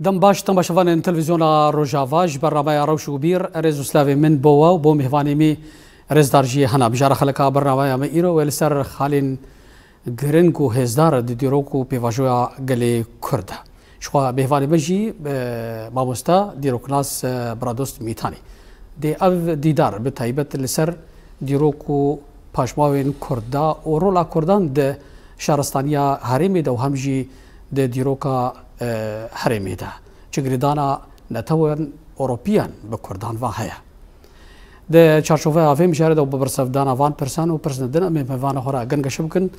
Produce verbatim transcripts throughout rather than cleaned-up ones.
Dem baş temaşevanên Televîzyona Rojava, ji bernameya Rewş û Bîr, rêz û slavê min bo we û bo mêvanê me rêzdar jî hena. Mijara xeleka bernameya me îro wê li ser xalên giring û hêzdar di dîrok û pêvajoya gelê Kurd de. Ji xwe mêvanê me jî, e, mamosta dîroknas, e, Biradost Mîtanî. Dê ev dîdar bi taybet li ser dîrok û paşmawên Kurd de û rola Kurdan di şaristaniya herêmê de û hem jî di dîroka, e, herêmê de çi girêdana netewên Ewropiyan bi Kurdan ve heye. Di çarçoveya vê mijarê de û bi bersivdana van pirsan û pirsên din em ê mêvana xwe re gengeşe bikin.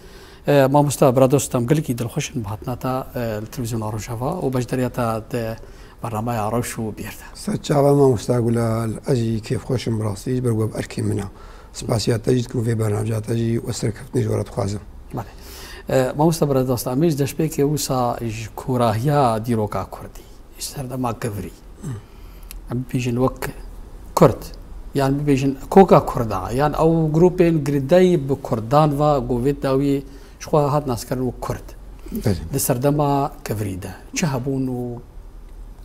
E, mamosta Biradost, em gelekî dilxweş in bi hatina te, e, li Televîzyona Rojava û beşdariya te di bernameya Rewş û Bîr de. Ser çava mamosta Gulal, ez jî kêfxweş im bi rastî ji ber ku ev erkê min e. Spasiya te jî dikim, vê bernamja te jî we serkeftinê ji we re dixwazim. Belê. E, mamosta Biradost, em ê ji destpêkê wisa ji kûrahiya dîroka Kurdî, ji serdema kevirî. Em bibêjin wek Kurd, yan bibêjin koka Kurda, yan ew grûpên girêdayî bi Kurdan ve ku vê dawiyê ji xwe hat naskirin wek Kurd. Belê. Di serdema kevirî de çi hebûn û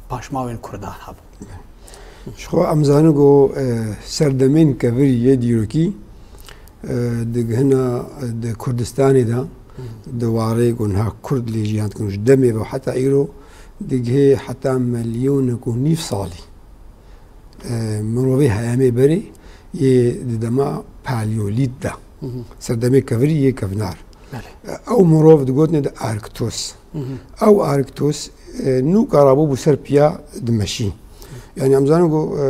paşmawên Kurdan hebûn? Ji xwe em zanin ku, e, serdemên kevirî yê dîrokî, e, digihina di Kurdistanê de, di warê ku niha Kurd lê jiyan dikin, ji demê ve heta îro digihê heta milyonek û nîv salî. E, mirovê heyamê berê yê di dema paleolît de. Serdemê kevirî yê kevnar. Belê. E, ew mirov digotinê di Arktos. Ew Arktos, e, nûka rabû bû ser piya dimeşî. Yani em zanin ku, e,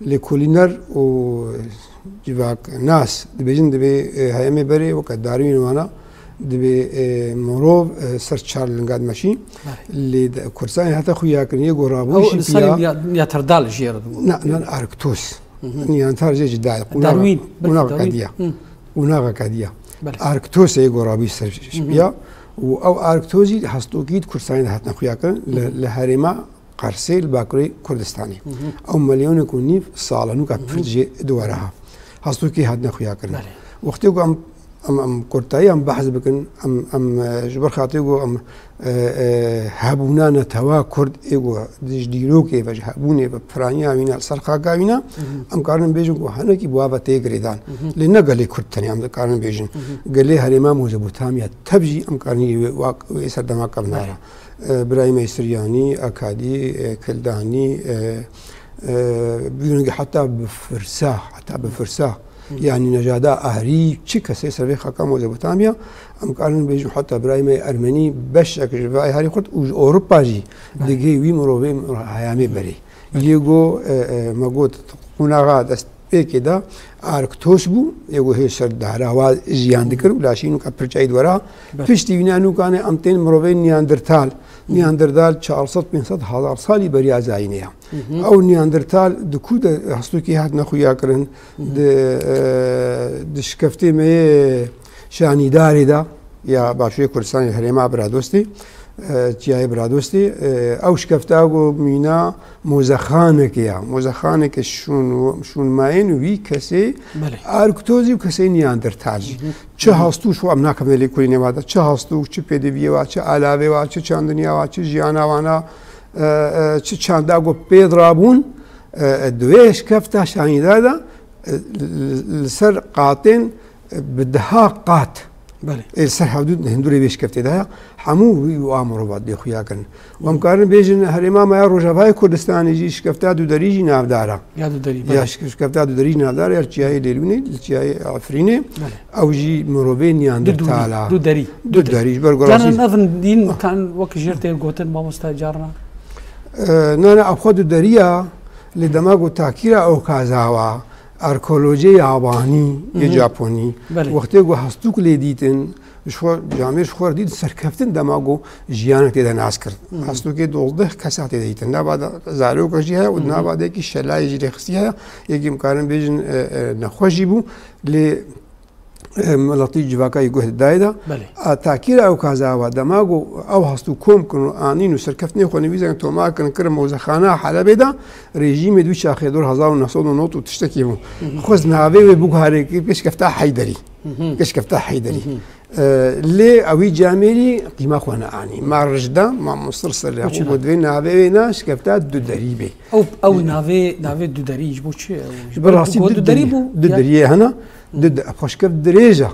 e, lêkolîner û civaknas dibêjin, dibê, e, heyamê berê weke Darwîn wana, dibê, e, mirov, e, ser çar linga dimeşî. Belê. Lê di Kurdistanê hate xuya kirin, yê ku rabû Ew jî insanê piya Neandertal jê re dibû. Na, nan Arktos. Neandertal jê cuda ye. Darwin, belkî Qonaxa Darwin. Kediya. Qonaxa kediya. Belê. Arktos yê ku rabû ser piya. Û ew Arktos jî hestokî di Kurdistanê de hatine xuya kirin. Li, li herêma Qersê li bakurê Kurdistanê. Ew milyonek û nîv sal e, nûka pir jê di were ha. Hestokî hatine xuya kirin. Belê. Wextê ku em, em, em kurtayî em behs bikin, em, em, e, ji ber xatirê ku em, e, e, hebûna netewa Kurd ê ku di ji dîrokê ve, ji hebûnê ve, piraniya wîna, li ser xaka wîna, em karin bêjin ku hinekî bi wa ve tê girêdan. Lê ne gelê Kurd tenê em dikarin bêjin. Gelê herêma Mezopotamya tev jî em karin wê, wa, wê serdema kevnar e. Belê. E, birayê me Siryanî, Akadî, e, Kildanî, e, e, bûyî heta bi firsa, heta bi firsa. Yanî nejada Ahrî, çi kesê ser vê xaka Mezopotamya, em karin bêjin heta birayê me Ermenî beşek ji vê Ahrî Kurd û ji Ewropa jî Belê. Digihê wî mirovê heyamê berê. Belê. Yê ku, e, e, me got, qonaxa dest pêkê de Arktos bû, yê ku hê ser dara wa jiyan dikir û laşî nûka pirçayî di were. Belê. Piştî wîna nûkanê em tên mirovên Neandertal. Neandertal çar sed pênc sed hezar salî beriya zayînê ya. Ew Neandertal di ku de hestokî hatine xuya kirin, di, e, di şikeftê me yê Şanîdarê de ya başûrê Kurdistanê herêma Biradostê, e, çiyayê Biradostê, e, ew şikefta ku mîna mozexanekê ya. Mozexaneke şûn û, şûnmayên wî kesê Belê. Arktozî û kesê Neandertal jî. Çi hastû, şu em nakevine lêkolînê wa de, çi hastû, çi pêdiviyê wa, çi alavê wa, çi çandiniya wa, çi jiyana wana, e, e, çi çanda ku pê dirabûn, e, e, di wê şikefta Şanîdar de, e, li, li ser qatên, e, bi deha qat. Belê. Ê, li ser hevdû hindurê vê şikeftê de hemû wî û a mirova dê xuya kirin. Û em karin bêjin herêma me ya Rojavayê Kurdistanê jî şikefta Duderî jî navdar e. Ya Duderî, Ya belê. şik-, şikefta Duderî jî navdar e, ya li çiyayê Lêlûnê, li çiyayê Efrînê. Belê. Ew jî mirovê Neandertal e. Duderî. Duderî, ji ber ku Canan rastî ev din kan wek jêr tê gotin mamosta carna? E, na, na, ev xwe Duderî ya, lê dema ku takîra ew kazawa, arkeolojiyê yabanî yê Japonî, Belê. Wextê ku hestûk lê dîtin, ji xwe camêr ji xwe re dît serkeftin dema ku jiyanek tê de nas kir. Hestokê dozdeh kesa tê de dîtin. Nava de zarokek jî heye û nava de yekî şelayê jî rêxistî heye. Yekî em karin bêjin, e, e, nexweş jî bû. Lê e, miletî civaka yê guh didayê de. Belê. A, takîra ew kaza wa dema ku ew hast û kom kirin û anîn û serkeftinê xwe nivîsandin, tomar kirin, kirin mewzexana Helebê de, rejîmê di wî çaxê dor hezar û neh sed û nod û tiştekî bû. Xwest navê wê biguharê, kir pêşkefta Heyderî. Pêşkefta Heyderî. E, lê ewî camêrî qîma xwe neanî. Ma rijda, ma musir ser lê. Û çi got navê? Vê navê wê na şkefta Duderî bê. Ew, ew navê, navê Duderî ji bo çi? Ew ji Bi ber rastî ku du Duderî derî, bû, du ya? Deriyê hene. Du de-, xweşkef dirêj e.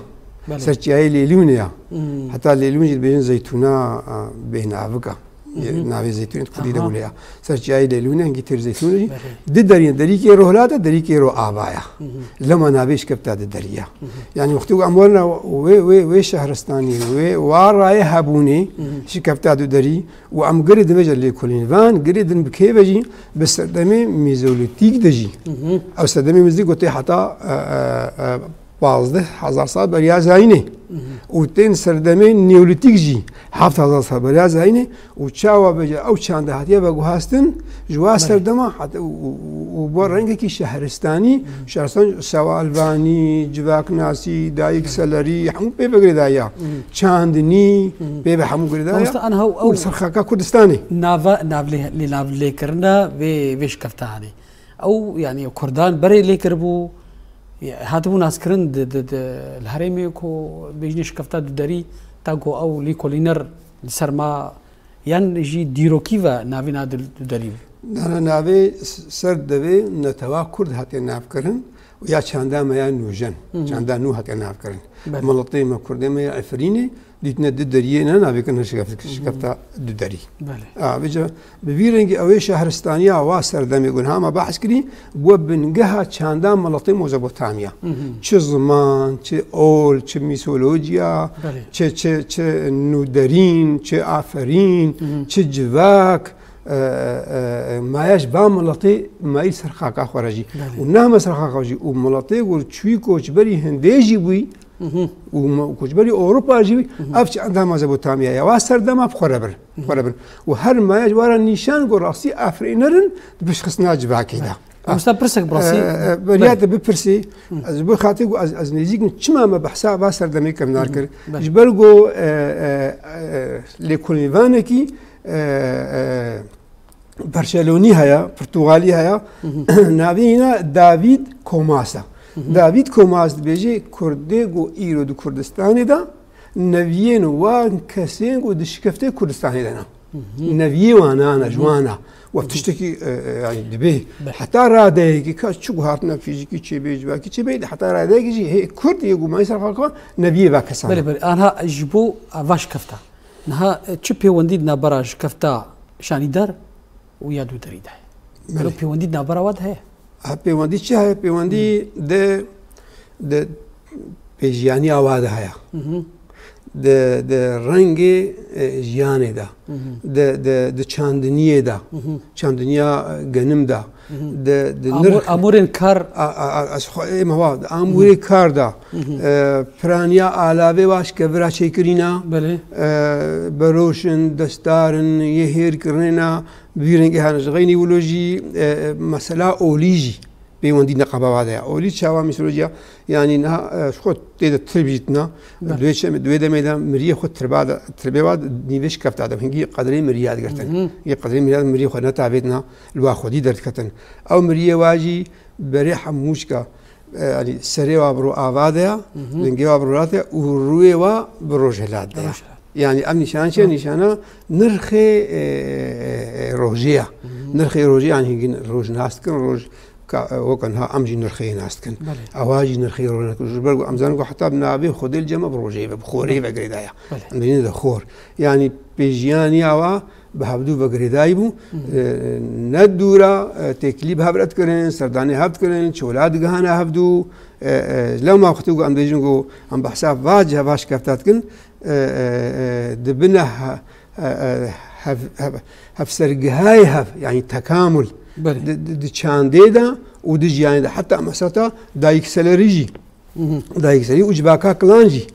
Belê. Ser çiyayê Lêlûnê ya. Hmm. Heta Lêlûn jî dibêjin zeytûna, a, bênavik e. Hı hı. Navê zeytûnê di kurdî de Aha. wile ya. Ser çiyayê Lêlûnê, hingî têr zeytûnê jî. Belê. Du deriyên, derîkê ro hilat e, derîkê ro ava ya. Hı hı. Lema navê şkefta du derî ya. Hı hı. Yani wextê ku em werna wê, wê, wê şehristanî, wê warayê hebûnê, Hı hı. şkefta du derî, û em girê dibêje lêkolînvan, girê din bi kê ve jî, bi serdemê Mezolîtîk de jî. Hı hı. Ew serdemê Mezolîtîk gotê heta, e, e, e, pazdeh hezar sal beriya zayînê. Hı hı. Û tên serdemê Neolîtîk jî heft hezar sal beriya zayînê. Û çawa bêje ew çanda hatiye veguhastin, ji wa Belê. serdema heta û, û, û, û bo rengekî şehristanî, Hı hı. şehristan şewalvanî, civaknasî, dayik selerî, hemû pê ve girêdaya. Hı hı. Çandinî, Hı hı. pê ve hemû girêdaya. Mamoste, an hew Û ew li ser xaka Kurdistanê. nava, nav lê, lê nav lê kirina vê, vê şkefta hanê. Ew, yani, Kurdan berê lê kiribû, hatibû naskirin di, di, di, li herêmê ku bêjinê şkefta Duderî, ta ku ew lêkolîner li ser ma, yan jî dîrokî ve navê na Dil-, Duderî bû? Na, na, navê s-, ser devê netewa Kurd hatiye navkirin û ya çanda me ya nûjen, Hı hı. çanda nû hatiye navkirin. Belê. Miletê me Kurdê me ya Efrînê, dîtine di deriyê ne navê kirine şikef-, Hı hı. şikefta Duderî. Belê. A, vêca bi vî rengî ew ê şehristaniya wa serdemê gunha me behs kirî, bû bingeha çanda miletê Mezopotamya. Hı hı. Çi ziman, çi ol, çi mîsolojiya, Belê. çi, çi, çi nûderîn, çi aferîn, Hı hı. çi civak, e, e, e, maya ji va miletê mayî ser xaka xwe re jî. Belê. Û name ser xaka xwe jî. Û miletê ku çûyî koçberî hindê jî bûyî, Hı hı. û me-, koçberî Ewropa jî bûyî, Hı hı. ev çanda Mezopotamya ya. Wa serdema bi xwe re bir. Hı hı. Xwe re bir. Û her maya ji wa re nîşan ku rastî afirîner in di piştxistina civakê de. Belê. Mamoste, pirsek bi rastî. E, e, beriya Belê. te bipirsî, Hı. ez ji bo xatir ku ez, ez nêzîk im, çima me behsa va serdemê kevnar Hı hı. kir? Belê. Ji ber ku, e, e, e, lêkolînvanekî, e, e, Perşelonî heye, Pirtugalî heye, Hı hı. navê wî ne David Comas e. Hı hı. David Comas dibêje, Kurdê ku îro di Kurdistanê de, neviyên wan kesên ku di şikeftê Kurdistanê de ne. Hı hı. Neviyê wan ne, Hı hı. ji wan e. Wek Hı hı. tiştekî, e, e, yani dibê. Be. Heta radeyekî ka çi guhartina fîzîkî çêbê, civakî çêbê, heta radeyekî jî hê Kurd yê ku mayî ser xaka neviyê ve kesan e. Belê, belê. Anha ji bo va şikefta. Niha, e, çi pêwendî di navbera şikefta Şanîdar û ya Dûderî de heye? Belê. Belê pêwendî di navbera wa de heye? Ha, pêwendî çi heye? Pêwendî Hı. di, di pêjiyaniya wa de heye. Hı hı. Di, di rengê, e, jiyanê de. Hı hı. Di, di, di çandiniyê de. Hı hı. Çandiniya, e, genim de. Hı hı. Di, di Amûr-, nirx amûrên kar. A, a, a, ez xwe ê me wa, di amûrê Hı hı. kar de. Hı hı. E, piraniya alavê wa ji kevira çêkirîna. Belê. E, beroş in, destar in, yê hêr kirinê ne, bi vî rengê hene ji xeynî wilo jî, e, e, mesela olî jî pêwendî neqeba wa de ya. Olî çawa mîsolojiya, yanî niha, e, ji xwe tê de tirb jî tine. Belê. Di wê çemê, di wê demê de miriyê xwe tirba de, tirbê wa de nîvê şikefta de. Hingî qedrê miriya digirtin. Hı hı. Hingî qedrê miriya miriyê xwe netavêtina, li wa xwedî derdiketin. Ew miriyê wa jî berê hemû şika, e, yanî serê wa bi ro ava de ya, Hı hı. lingê wa bi ro rat ya û rûyê wa bi rojhilat de ya. Rojhilat. Yani ev nîşan çi ye? Hı. Nîşana nirxê, e, e, e, rojê ya. Hı hı. Nirxê rojê, yani hingî roj nas dikin, roj ka, e, wek niha em jî nirxê nas dikin. Belê. Ewa jî nirxê roj nas dikin. Ji ber ku em zanin ku heta bi navê Xwedê li cem me bi rojê ve, bi xorê Belê. ve girêdaya. Belê. Em dibînin de xor. Yani pêjiyaniya wa bi hevdû ve girêdayî bû. Hı hı. E, ne dûra, e, têkilî bi hev re dikirin, serdanê hev dikirin, çola digihane hevdû. E, e, lewma wextê ku em dibêjin ku em behsa va cihê va şikefta dikin, e, e, e, dibine he-, e, e, hev-, hev-, hevsergihayê hev, yanî tekamul, Belê. di, di, di çandê de û di jiyanê de. Heta mesela dayikselerî jî, Hı hı. dayikselerî û civaka kilan jî,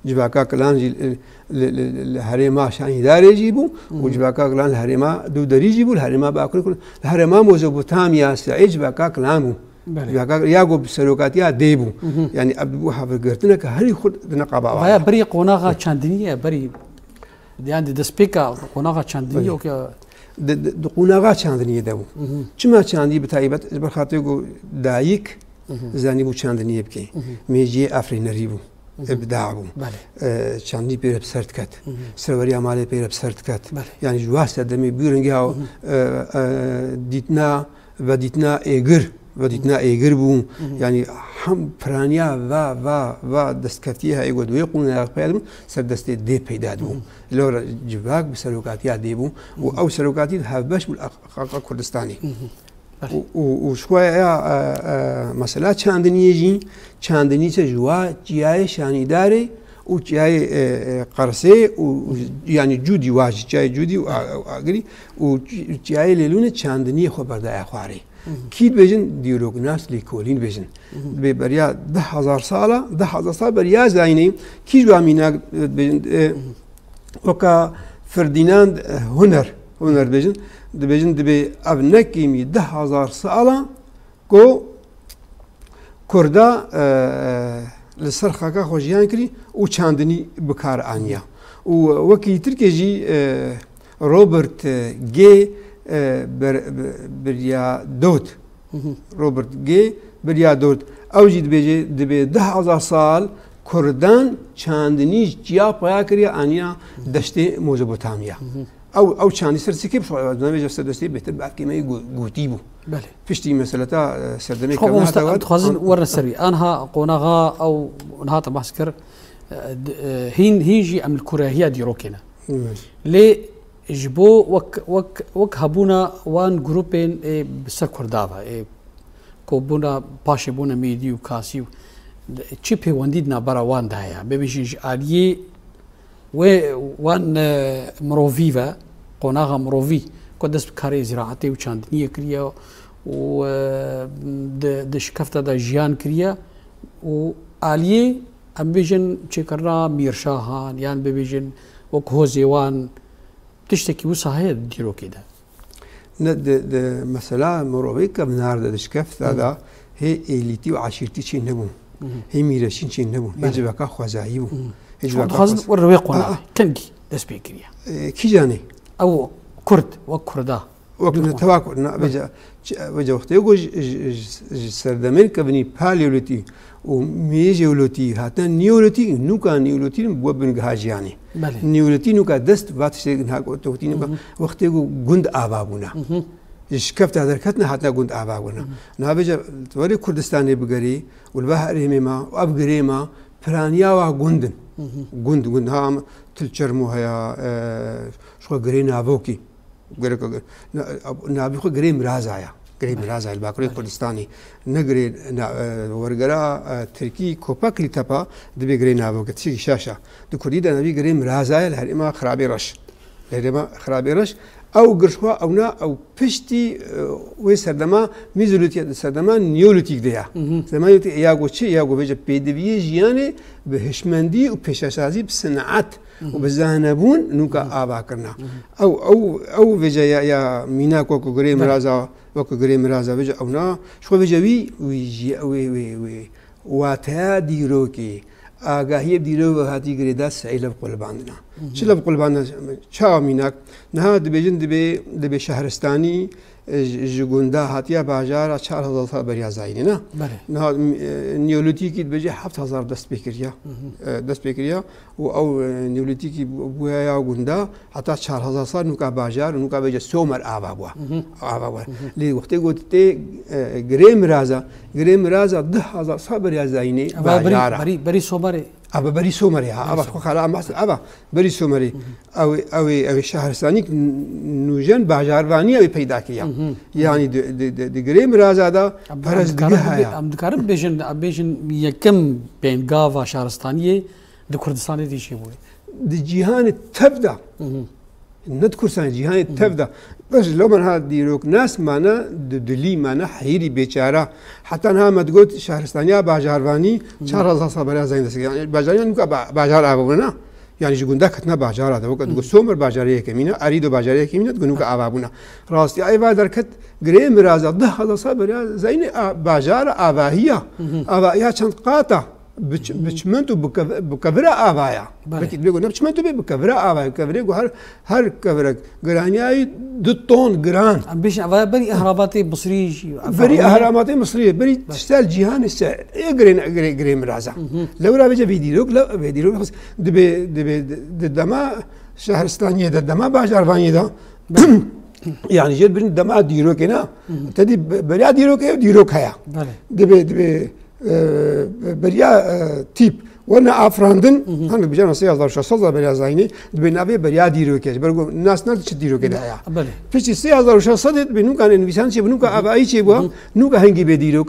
civaka kilan jî li, li, li, li herêma Şanîdarê jî bû Hı û hı. civaka kilan li herêma Dûderî jî bû, li herêma Bakurê Kurd, li herêma Mezopotamya Seyê civaka kilan bû. Belê. Ya, ya ku bi serokatiya dê bû. Mhm. Yani ev bû hevgirtineke herî xurt di neqaba Vaya berî qonaxa çandinî ye, berî, yani di destpêka qonaxa çandinî Belê. yok ya. Di, di, di qonaxa çandiniyê de bû. Mhm. Çima çandî bi taybet? Ji ber xatirê ku dayik Mhm. zanî bû çandiniyê bike. Mhm. Mêjiyê afirînerî bû. Mhm. Îbda bû. Belê. E, çandî pê re bi ser diket. Mhm. Serweriya malê pê re bi ser diket. Belê. Yani ji wa sedemê bû rengî ha, Mhm. e, e, dîtina vedîtina êgir, vedîtina êgir bû. Mhm. Yani hem piraniya va, va, va destkeftiyê heye ku di wê qûnexê peyda dibû, ser destê dê peyda dibû. Mhm. Lewra civak bi serokatiya dê bû û Mhm. ew serokatî hevbeş bû li Xalqa Kurdistanê. Mhm. Belê. Û, û, û ji xwe ya, e, e, mesela çandiniyê jî, çandinî çi ji wa çiyayê Şanîdarê û çiyayê, e, e, Qersê û, û, yani Cûdî wa jî, çiyayê Cûdî û a-, û Agirî û çi-, çiyayê Lêlûnê çandiniyê xwe berdaye xwarê. Hı hı. Kî dibêjin? Dîroknas lêkolîn dibêjin. Hı hı. Dibê beriya deh hezar sala, deh hezar sal beriya zayînê, kî ji wa mînak dibêjin, e, Hı hı. weka Ferdinand, e, Huner, Huner dibêjin, dibêjin dibê ev ne kêmî deh hezar sala ku Kurda, e, li ser xaka xwe jiyan kirî û çandinî bi kar aniya. Û wekî Tirkê jî, e, Robert, e, G, e, ber-, be-, Beriya Dod. Hı hı. Robert G, Beriya Dod. Ew jî dibêje, dibê deh hezar sal Kurdan çandinî ji çiya paya kiriye aniya deştê Mezopotamya. Hı hı. Ew, ew çandî ser sikê bi xwe, ez nabêjim ser destê bêtir, belkî me gu-, gotî bû. Belê. Piştî meseleta, e, serdemê Xwe kevna mamoste, hata em wat, dixwazin an-, werin ser wî. Anha qonaxa ew niha te behs kir, e, d-, e, hîn, hîn jî em li kurehiya dîrokê ne. Evet. Lê ji bo wek, wek, wek hebûna wan grûpên ê bi ser Kurda ve, ê ku bûna paşê bûne mêdî û kasî û çi pêwendî di navbera wan de heye? Bibêjin ji aliyê Wê wan, e, mirovî ve, qonaxa mirovî ku dest bi karê ziraetê û çandiniyê kiriye û, e, di, di şikefta de jiyan kiriye û aliyê, em bêjin, çêkirina mîrşahan yan bibêjin wek hozê wan tiştekî wisa heye di dîrokê de. Ne, di, di mesela mirovê kevnar de, di şikefta Hı. de hê êlîtî û eşîrtî çê nebûn. Hı hı. Hê mîreşîn çê nebûn. Hê Belê. civaka xwezayî bû. Hı hı. Hê Şuan civaka dixwazin xwez-, wer wê qona Aa. kengî dest pê kiriye. E, kîjanê? Ew Kurd, wek Kurda. Wek Wek ne Kurda. tewa Kurd, ne, Belê. veca, ç-, veca wextê ku ji, ji, ji, ji serdemên kevinî paleolîtî û mêjeolîtî hatin neolîtîk, nûka neolîtîk bû bingeha jiyanê. Belê. Neolîtîk nûka dest va tiştê niha ku tewtî nûka Hı hı. wextê ku gund ava bûna. Hı hı. Ji şikefta derketine hatine gund ava bûna. Hı hı. Niha bêje, tu werê Kurdistanê bigerî û li va herêmê ma û ev girê ma piraniya wa gund in. Hı hı. Gund, gund. Ha, em Til Çermo heye, e, ji xwe girê Navokî. Gerek, na-, navê xwe girê Miraza ya. Girê Belê. Miraza ya, li Bakurê Belê. Kurdistanê. Ne girê na-, e, wergera, e, Tirkî Köpeklitepe dibê girê Navokî. Tiştekî şaş e. Di Kurdî de navê girê Miraza ya, li herêma Xirabê Reş. Li herêma Xirabê Reş. Ew gir ji xwe, ew na, ew piştî, e, wê serdema Mîzolîtî, serdema Neolîtîk de ya. Mhm. Serdema Neolîtîk ya ku çi? Ya ku bêje pêdiviyê jiyanê bi hişmendî û pêşesazî, bi sinet Hı hı. û bi zanebûn nûka Hı hı. ava kirina. Hı hı. Ew, ew, ew vêce ya, ya mînak wekî girê Belê. miraza, wekî girê miraza vêce ew na, ji xwe vêce wî, wî jî, wê, wê, wê, wateya dîrokê, agahiyê dîrok ve hatî girêda sey lev qulbandina. Hı hı. Çi lev qulbandina? Çawa mînak? Niha dibêjin dibê, dibê şehristanî, e, ji, ji gunda hatiye bajara çar hezar sal beriya zayînê, ne? Belê. Niha, e, Neolîtîkî dibêje heft hezar dest pê kiriya. Hı hı. E, dest pê kiriya û ew, e, Neolîtîkî bû-, bûya ya gunda heta çar hezar sal nûka bajar, nûka bêje Somer ava bû. Hı hı. Ava bû. Hı hı. Lê wextê got tê, e, girê miraza, girê miraza du hezar sal beriya zayînê Eva berî, bajara. berî, berî Somerê. Ava berî Somerê ha, Berî ava Somerê. xwe xala em behs, ava berî Somerê. Hı hı. Ew, ew, ew şehristanîk n-, nûjen bajarvanî ew peyda kiriya. Hı hı. Yani di, di, di, di girê miraza da Em, em perestgeh dikarin heye. bibe-, em dikarin bêjin, em bêjin yekem pêngava şaristaniyê di Kurdistanê de çêbûye. Di cîhanê tev de, Hı hı. ne di Kurdistanê, cîhanê Hı hı. tev de. Bes loma niha dîroknas mane di dilî, mane heyirî bêçara. Heta niha me digot şehristaniya bajarvanî Hı hı. çar hezar sal beriya zayînê dest kiriye. Yani bajarvanî nûka ba-, bajar ava bûne. Yani ji gunda ketine bajara de, weke digo Somer bajarê yekemîn e, Arîdo bajarê yekemîn e, digo nûka ava bûna. Rastiya eva derket, girê miraza deh hezar sal beriya zayînê a, bajara avahiya. Avahiya çend qata bi ç-, bi çimento, bi kev-, bi kevira avaya. Belê. Belkî dibê ku ne bi çimento bê, bi kevira avaya. Kevirê ku her, her kevirek giraniya wî du ton giran. Em bêjin eva berî ehramatê Misrî jî, Berî ehramatê Misrî, berî ser cîhanê se, ê girê, girê, girê miraza. Lewra vêce vê dîrok, le-, vê dîrok xist dibê, dibê di, di dema şehristaniyê de, dema bajarvaniyê de. Yani jê dibêjin dema dîrokê ne. Te dî be-, beriya dîrokê ew dîrok heye. Belê. Dibê, dibê, e, beriya, e, tîp werne afirandin, hani bijana sê hezar şeş sed beriya zayînê, dibê navê beriya dîrokê. Ji ber ku nas ne çi dîrokê de heye. Belê. Piştî sê hezar şeş sed dibê nûka nivîsan çê, bi nûka avayî çê bû, nûka hingî bê dîrok.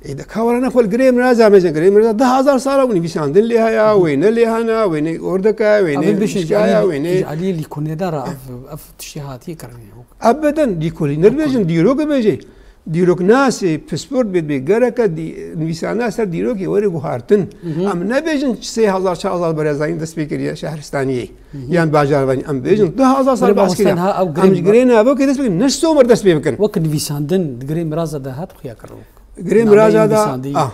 Ê, de ka were ne xwe li girê miraza mecin, girê miraza deh hezar sala û nivîsandin lê heye, wêne lê hene, wêne ordeke, wêne Ev bişin ji şikaya, alî, wêne ji alî lîkonê de re ev, ev tiştê hatiye kirinê. Ebeden, lîkolîner bêjin, dîrok bêjê. Dîroknasê, pisport bê, bê gereke dî-, nivîsana ser dîrokê were guhartin. Em nebêjin sê hezar, çar hezar berezayîn dest pê kiriye şehristaniyê. Yan bajarvanî. Em bêjin deh hezar sal Were behs mamoste kiriye. Niha ew Em girê ji girê navokê dest pê kirin. Ne ji Somer dest pê bikin. Wek nivîsandin, di girê miraza de hat xuya kirin. Girê Nameyê miraza da, nivîsandî. Ah,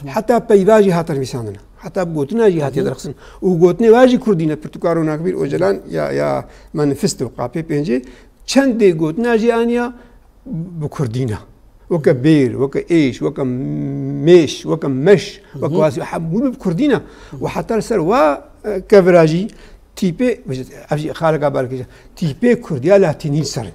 heta peyva jî hate nivîsandin. Heta bi gotina jî hatiye derxistin. Û gotinê wa jî kurdî ne, pirtûka Ronakbîr Ocalan ya, ya manifesto K P pêncê çendê gotina jî aniya bi kurdî ne. Weke bêr, weke êş, weke mêş, weke meş, weke wasî, hemû bi kurdî ne. Û heta li ser wa, e, kevira jî tîpê, ev jî xaleka balkêş e, tîpê kurdiya latînî li ser in.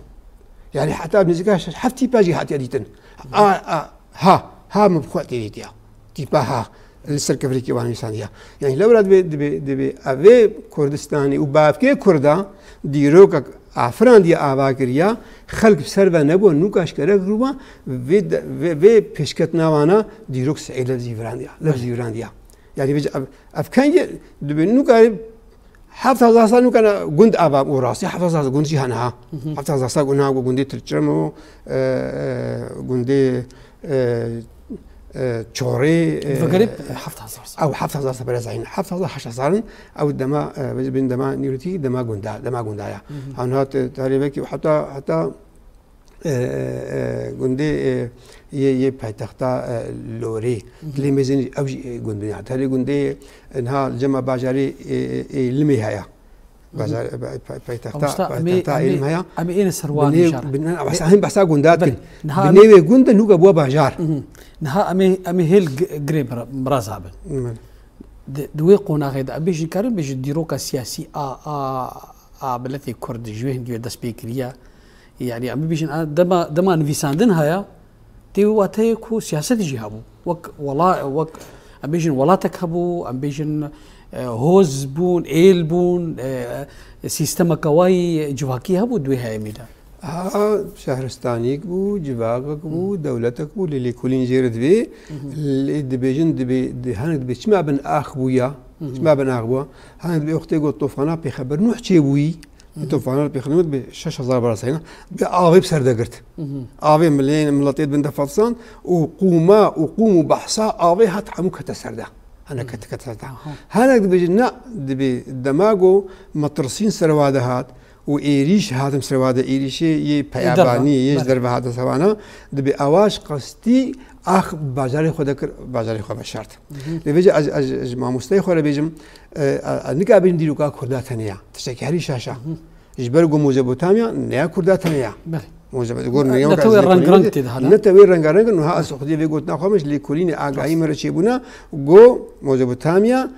Yani heta nêzîka şeş heft tîpa jî hatiye dîtin. A, a, ha, ha min bi xwe tê dîtiya. Tîpa ha, li ser kevirêkê wan nivîsandiya. Yani lewra dibê, dibê, dibê evê Kurdistanê û bavkê Kurda dîrokek afirandiye ava kiriya, xelk bi ser ve nebû, nûka ji kerek rûma, vê de, vê, vê pêşketina wana dîrok seyê lev zîvirandiya, lev zîvirandiya. Yani vêce ev, ev kengê dibê nûka Heft hezar sal nûka ne gund ava û rastî heft hezar sal gund jî hene ha. Heft hezar sal gund ha, gundê Tilçem û, e, e, gundê, e, e, Çorê, e, Vegerê heft hezar sal. Ew heft hezar sal berezayîn. Heft hezar, heşt hezar in. Ew dema, e, bin dema Nîrotî, dema gunda, dema gunda ya. Hanha te-, tarî vekî heta, heta e, e, gundê, e, yê, yê paytexta, e, Lorê. Dilê mêzên ew jî, e, gund bin. Heta lê gundê, e, niha li cema bajarê, e, e, Êlimê heye. Bajar, e, pay-, paytexta, Mamosta, em ê, paytexta em ê, Êlim heye. Em ê êne ser wan Binê, mijar. Bin, em behsa, him behsa gunda dikin. Belê. Niha em ê Binê wê gund de nûka bûa bajar. Niha em ê, em ê hêl gi-, girê mira-, miraza bin. Belê. Di, di wê qonaxê de, em bêjin karin bêjin dîroka siyasî a, a, a miletê Kurd ji wê hingî ve dest pê kiriye. Yani, em bibêjin, a, dema, dema nivîsandin haya, tê wê wateyê ku siyaset jî hebû. Wek wela-, wek, em bêjin welatek hebû, em bêjin, e, hoz bûn, êl bûn, e, sîstemeke wayî civakî hebû di wê heyemî de. Ha, şehristanîk bû, civakek bû, dewletek bû, lê lêkolîn jê re divê, lê dibêjin, dibê, di, hani dibê çima bin ax bûya, çima bin ax bûya, hani dibê wextê got tofana pêxeber Nuh çêbûyî, Tofana li pêxînê dibê şeş hezar berasayîna, dibê avê bi ser de girt. Avê milên, miletê di bin de fetisand û qûma û qûm û behsa avê hat hemû kete ser de. Hene kete, kete ser de. Aha. Hinek dibêjin, ne, dibê dema ku metirsîn ser wa de hat û êrîş hatim ser wa de, êrîşê yê peyabanî, yê ji derve hatin ser wana, dibê ewa ji qestî ax bajarê xwe de kir, bajarê xwe veşart. Lê vêce ez, ez ji mamosteyê xwe re bêjim, e, e, e, nika bêjin dîroka Kurda tenê ya. Tiştekî herî şaş e. Ji ber ku Mezopotamya ne ya Kurda tenê ya. Belê. Mezopotamya, gor Ne, ne tewê rengreng tê de hene. Ne tewê rengareng in, niha ez xwediyê vê gotina xwe me ji lêkolînê agahî me re çêbûna, ku Mezopotamya,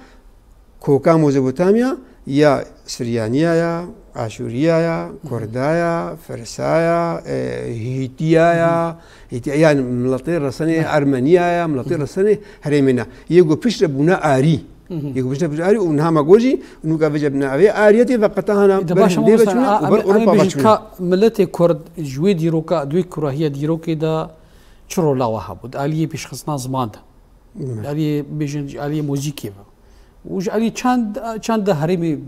koka Mezopotamya ya Siryaniya ya, Aşûriya ya, Kurda ya, Firsa ya, e, Hîtiya ya, Hîtiya, yani miletê resenê Ermeniya ya, miletê resenê herêmê ne. Yê ku piştre bûne arî. Yek bijne bijne arî û niha me got jî, nûka vêce bi navê ariyetê veqeta hana ber hindê ve çûne û ber Ewropa ve çûne. Ka miletê Kurd ji wê dîroka, di wê kurahiya dîrokê de çi rola we hebû? Di aliyê pêşxistina ziman de. Di aliyê, bêjin, ji aliyê muzîkê ve. Û ji aliyê çand, çand de herêmê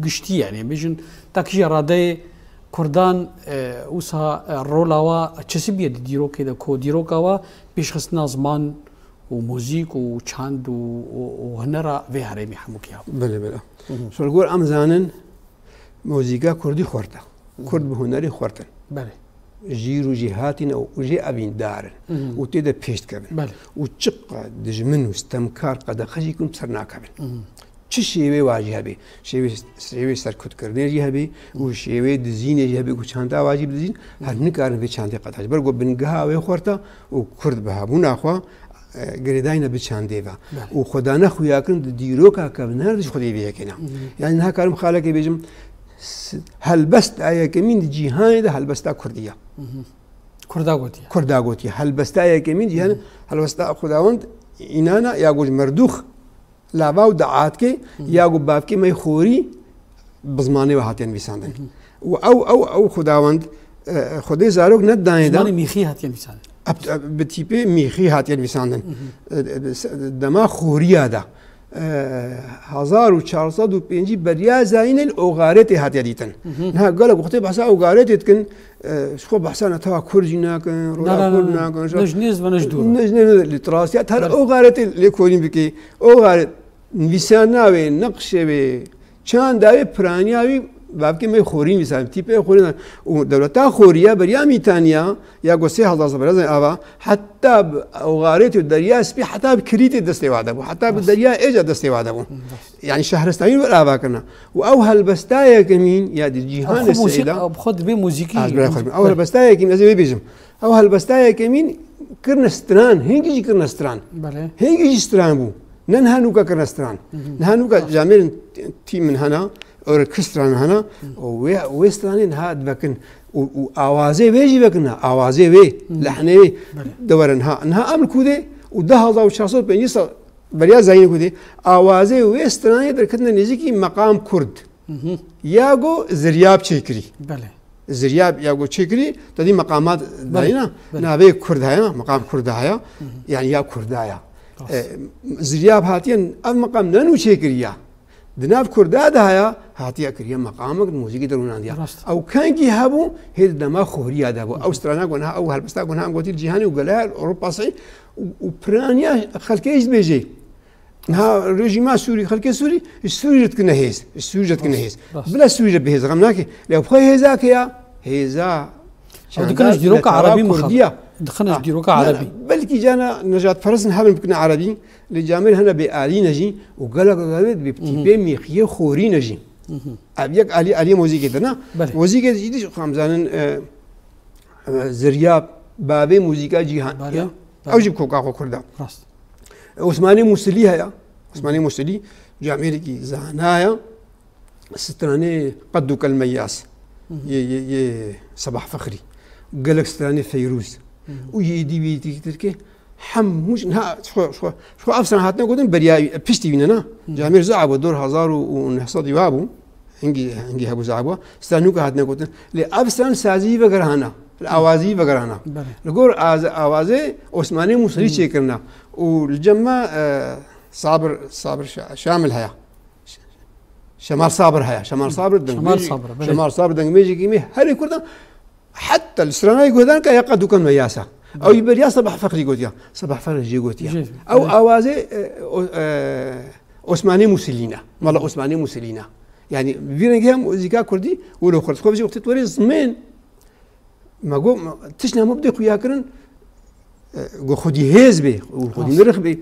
giştî, yani, bêjin, takîja radeyê Kurdan, e, wisa, e, rola we çi sibiye di dîrokê de, ku dîroka we pêşxistina ziman û muzîk û çand û, û, û hunera vê herêmê hemûkî hebû. Belê, belê. Hı hı. Ji gor em zanin, muzîka kurdî xurt e. Hı hı. Kurd bi hunerê xurt in. Belê. Jîr û jêhatî ne û jê evîndar in. Hı hı. Û tê de pêş dikevin. Belê. Û çiqa dijmin û stemkar qedexe jî kin ser nakevin. Hı hı. Çi şêwê wa jî hebe, şêwê, şêwê serkutkirinê jî hebe û şêwê dizînê jî hebe ku çanda wa jî bidizîn, her nikarin vê çandê qedexe. Ji ber ku bingeha wê xurt e û kurd bi hebûna xwe, e, girêdayî ne bi çandê ve. Belê. Û xwedane xuyakirin di dîroka kevner de ji xwedê vê yekê ne. Hı hı. Yani niha karim xalekê bêjim, s-, helbesta yekemîn di cîhanê de helbesta kurdî ye. Hı hı. Kurda gotiye. Kurda gotiye. Helbesta yekemîn cîhanê, hı hı, helbesta Xwedawend înana ya ku ji merdûx lava û diatkê, hı hı, ya ku bavkê me xorî bi zimanê we hatiye nivîsandin. Hı hı. Û ew, ew, ew Xwedawend, e, Xwedê zarok nedayê da. Zimanê mîxî hatiye nivîsandin. Eb-, eb-, bi tîpê mîxî hatiye nivîsandin. Hı hı. E, e, se-, dema xoriya da. E, hezar û çar sed û pêncî beriya zayînê li Oxaretê hatiye dîtin. Hı hı. Niha gelek wextê behsa Oxaretê dikin, e, ji xwe behsa netewa Kurd jî nakin, rola Kurd nakin. Ne ji nêz ve ne ji dûr. Ne ji nêz ve ne ji dûr. Li rastî ya her Oxaretê lê korîn bike. Oxaret nivîsana wê, neqşê wê, çanda wê, piraniya wî, bavkê me xorî nivîsandin, tîpê xorî nivîsandin. Û dewleta xoriya beriya Mîtaniya, ya ku sê hezar sal berê zayîn ava, heta bi Oxaretê û Derya Spî, heta bi Kirîtê destê wa de bû, heta bi Derya Êca destê wa de bû. Rast. Yani şehristanî wir ava kirine. Û ew helbesta yekemîn ya di cîhanê seyda. Ew xwe dibê muzîkî. Az bira xwe. Ew helbesta yekemîn, ez ê wê bêjim. Ew helbesta yekemîn kirine stran, hingî jî kirine stran. Belê. Hingî jî stran bû. Ne niha nûka kirine stran. Hı hı. Niha nûka camêrên tî min hena, orkestra min hena, û wê, wê stranê niha divekin. Û, û awazê wê jî vekin ha, awazê wê, hı, lehnê wê, belê, diwerin ha. Niha em li ku dê û du hezar û çar sed û pêncî sal beriya zayînê ku dê, awazê wê stranê derketine nêzîkî meqam Kurd. Hı hı. Ya ku ziryab çêkirî. Belê. Ziryab ya ku çêkirî, te dî meqamat, belê, dayîna, belê, navê Kurd heye, meqam Kurd heye, hı hı, yani ya Kurda ya. Rast. E, ziryab hatiye, ev meqam ne nû çêkirî ya. Di nav Kurda de heye, hatiye kiriye meqamek, muzîkî de rûnandiya. Rast. Ew kengî hebû, hê di dema xoriya de bû. Ew strana ku niha, ew helbesta ku niha em gotî li cîhanê û gelaya Ewropa sey û, û piraniya xelkê jî dibêjê. Niha rejîma Sûrî, xelkê Sûrî, ji Sûrî re dikine hêz. Ji Sûrî re dikine hêz. Rast, rast. Bila Sûrî re bi hêz xem nake. Lê xwe hêza ke ya, hêza ew dikine ji dîroka erebî mixabin. Dikine ji dîroka erebî. Belkî cana nejatperest in hebin bikine erebî, lê camêr hene bê alî ne jî û gelek gelek bi tîpê mîxiyê xorî ne jî. Hı hı. Ev yek alî, alî muzîkê de ne. Belê. Muzîkê jî dî xwe em zanin, e, e, ziryab, bavê muzîka cîhan ya. Belê. Ew jî bi koka xwe Kurda. Rast. Osmanê Musilî heye. Osmanê Musilî camêrekî zana ye. Stranê Qedûkel Meyas. Hı hı. Yê, yê, yê Sebah Fexrî. Gelek stranê Feyrûz. Hı hı. Û yê dî wî Tirkê hemû jin ha, xwe, xwe, xwe ev stran hatine gotin beriya, piştî wî ne, na? Hı. Camêr zaf bû, dor hezar û neh sed wa bû. Hingî, hingî hebû zaf bû. Stranûka hatine gotin. Lê ev stran sazî vegerhana. Li awazî vegerhana. Belê. Li gor az-, awazê Osmanê Musilî çêkirina. Û li cem me, e, Sabir, Sabir Şa-, Şamil heye. Ş-, Şemal Sabir heye. Şemal Sabir dengmêjî-, Şemal Sabir, belê. Şemal Sabir dengmêjîkî me herî kurdan. Heta li stranayê guhdan ke ya Qedûkel Meyasa. Belê. Ew jî beriya Sebah Fexrî gotiya. Sebah Fexrî jê gotiya. Jê, ew belê. Awazê, e, o, e, Osmanê Musilî ne. Mala Osmanê Musilî ne. Yani vî rengî hem muzîka kurdî wilo xurt. Xwe vijî wextê tu werî zimên, me got, me, tişt ne me bidê xuya kirin, e, got xwedî hêz bê û xwedî nirx bê.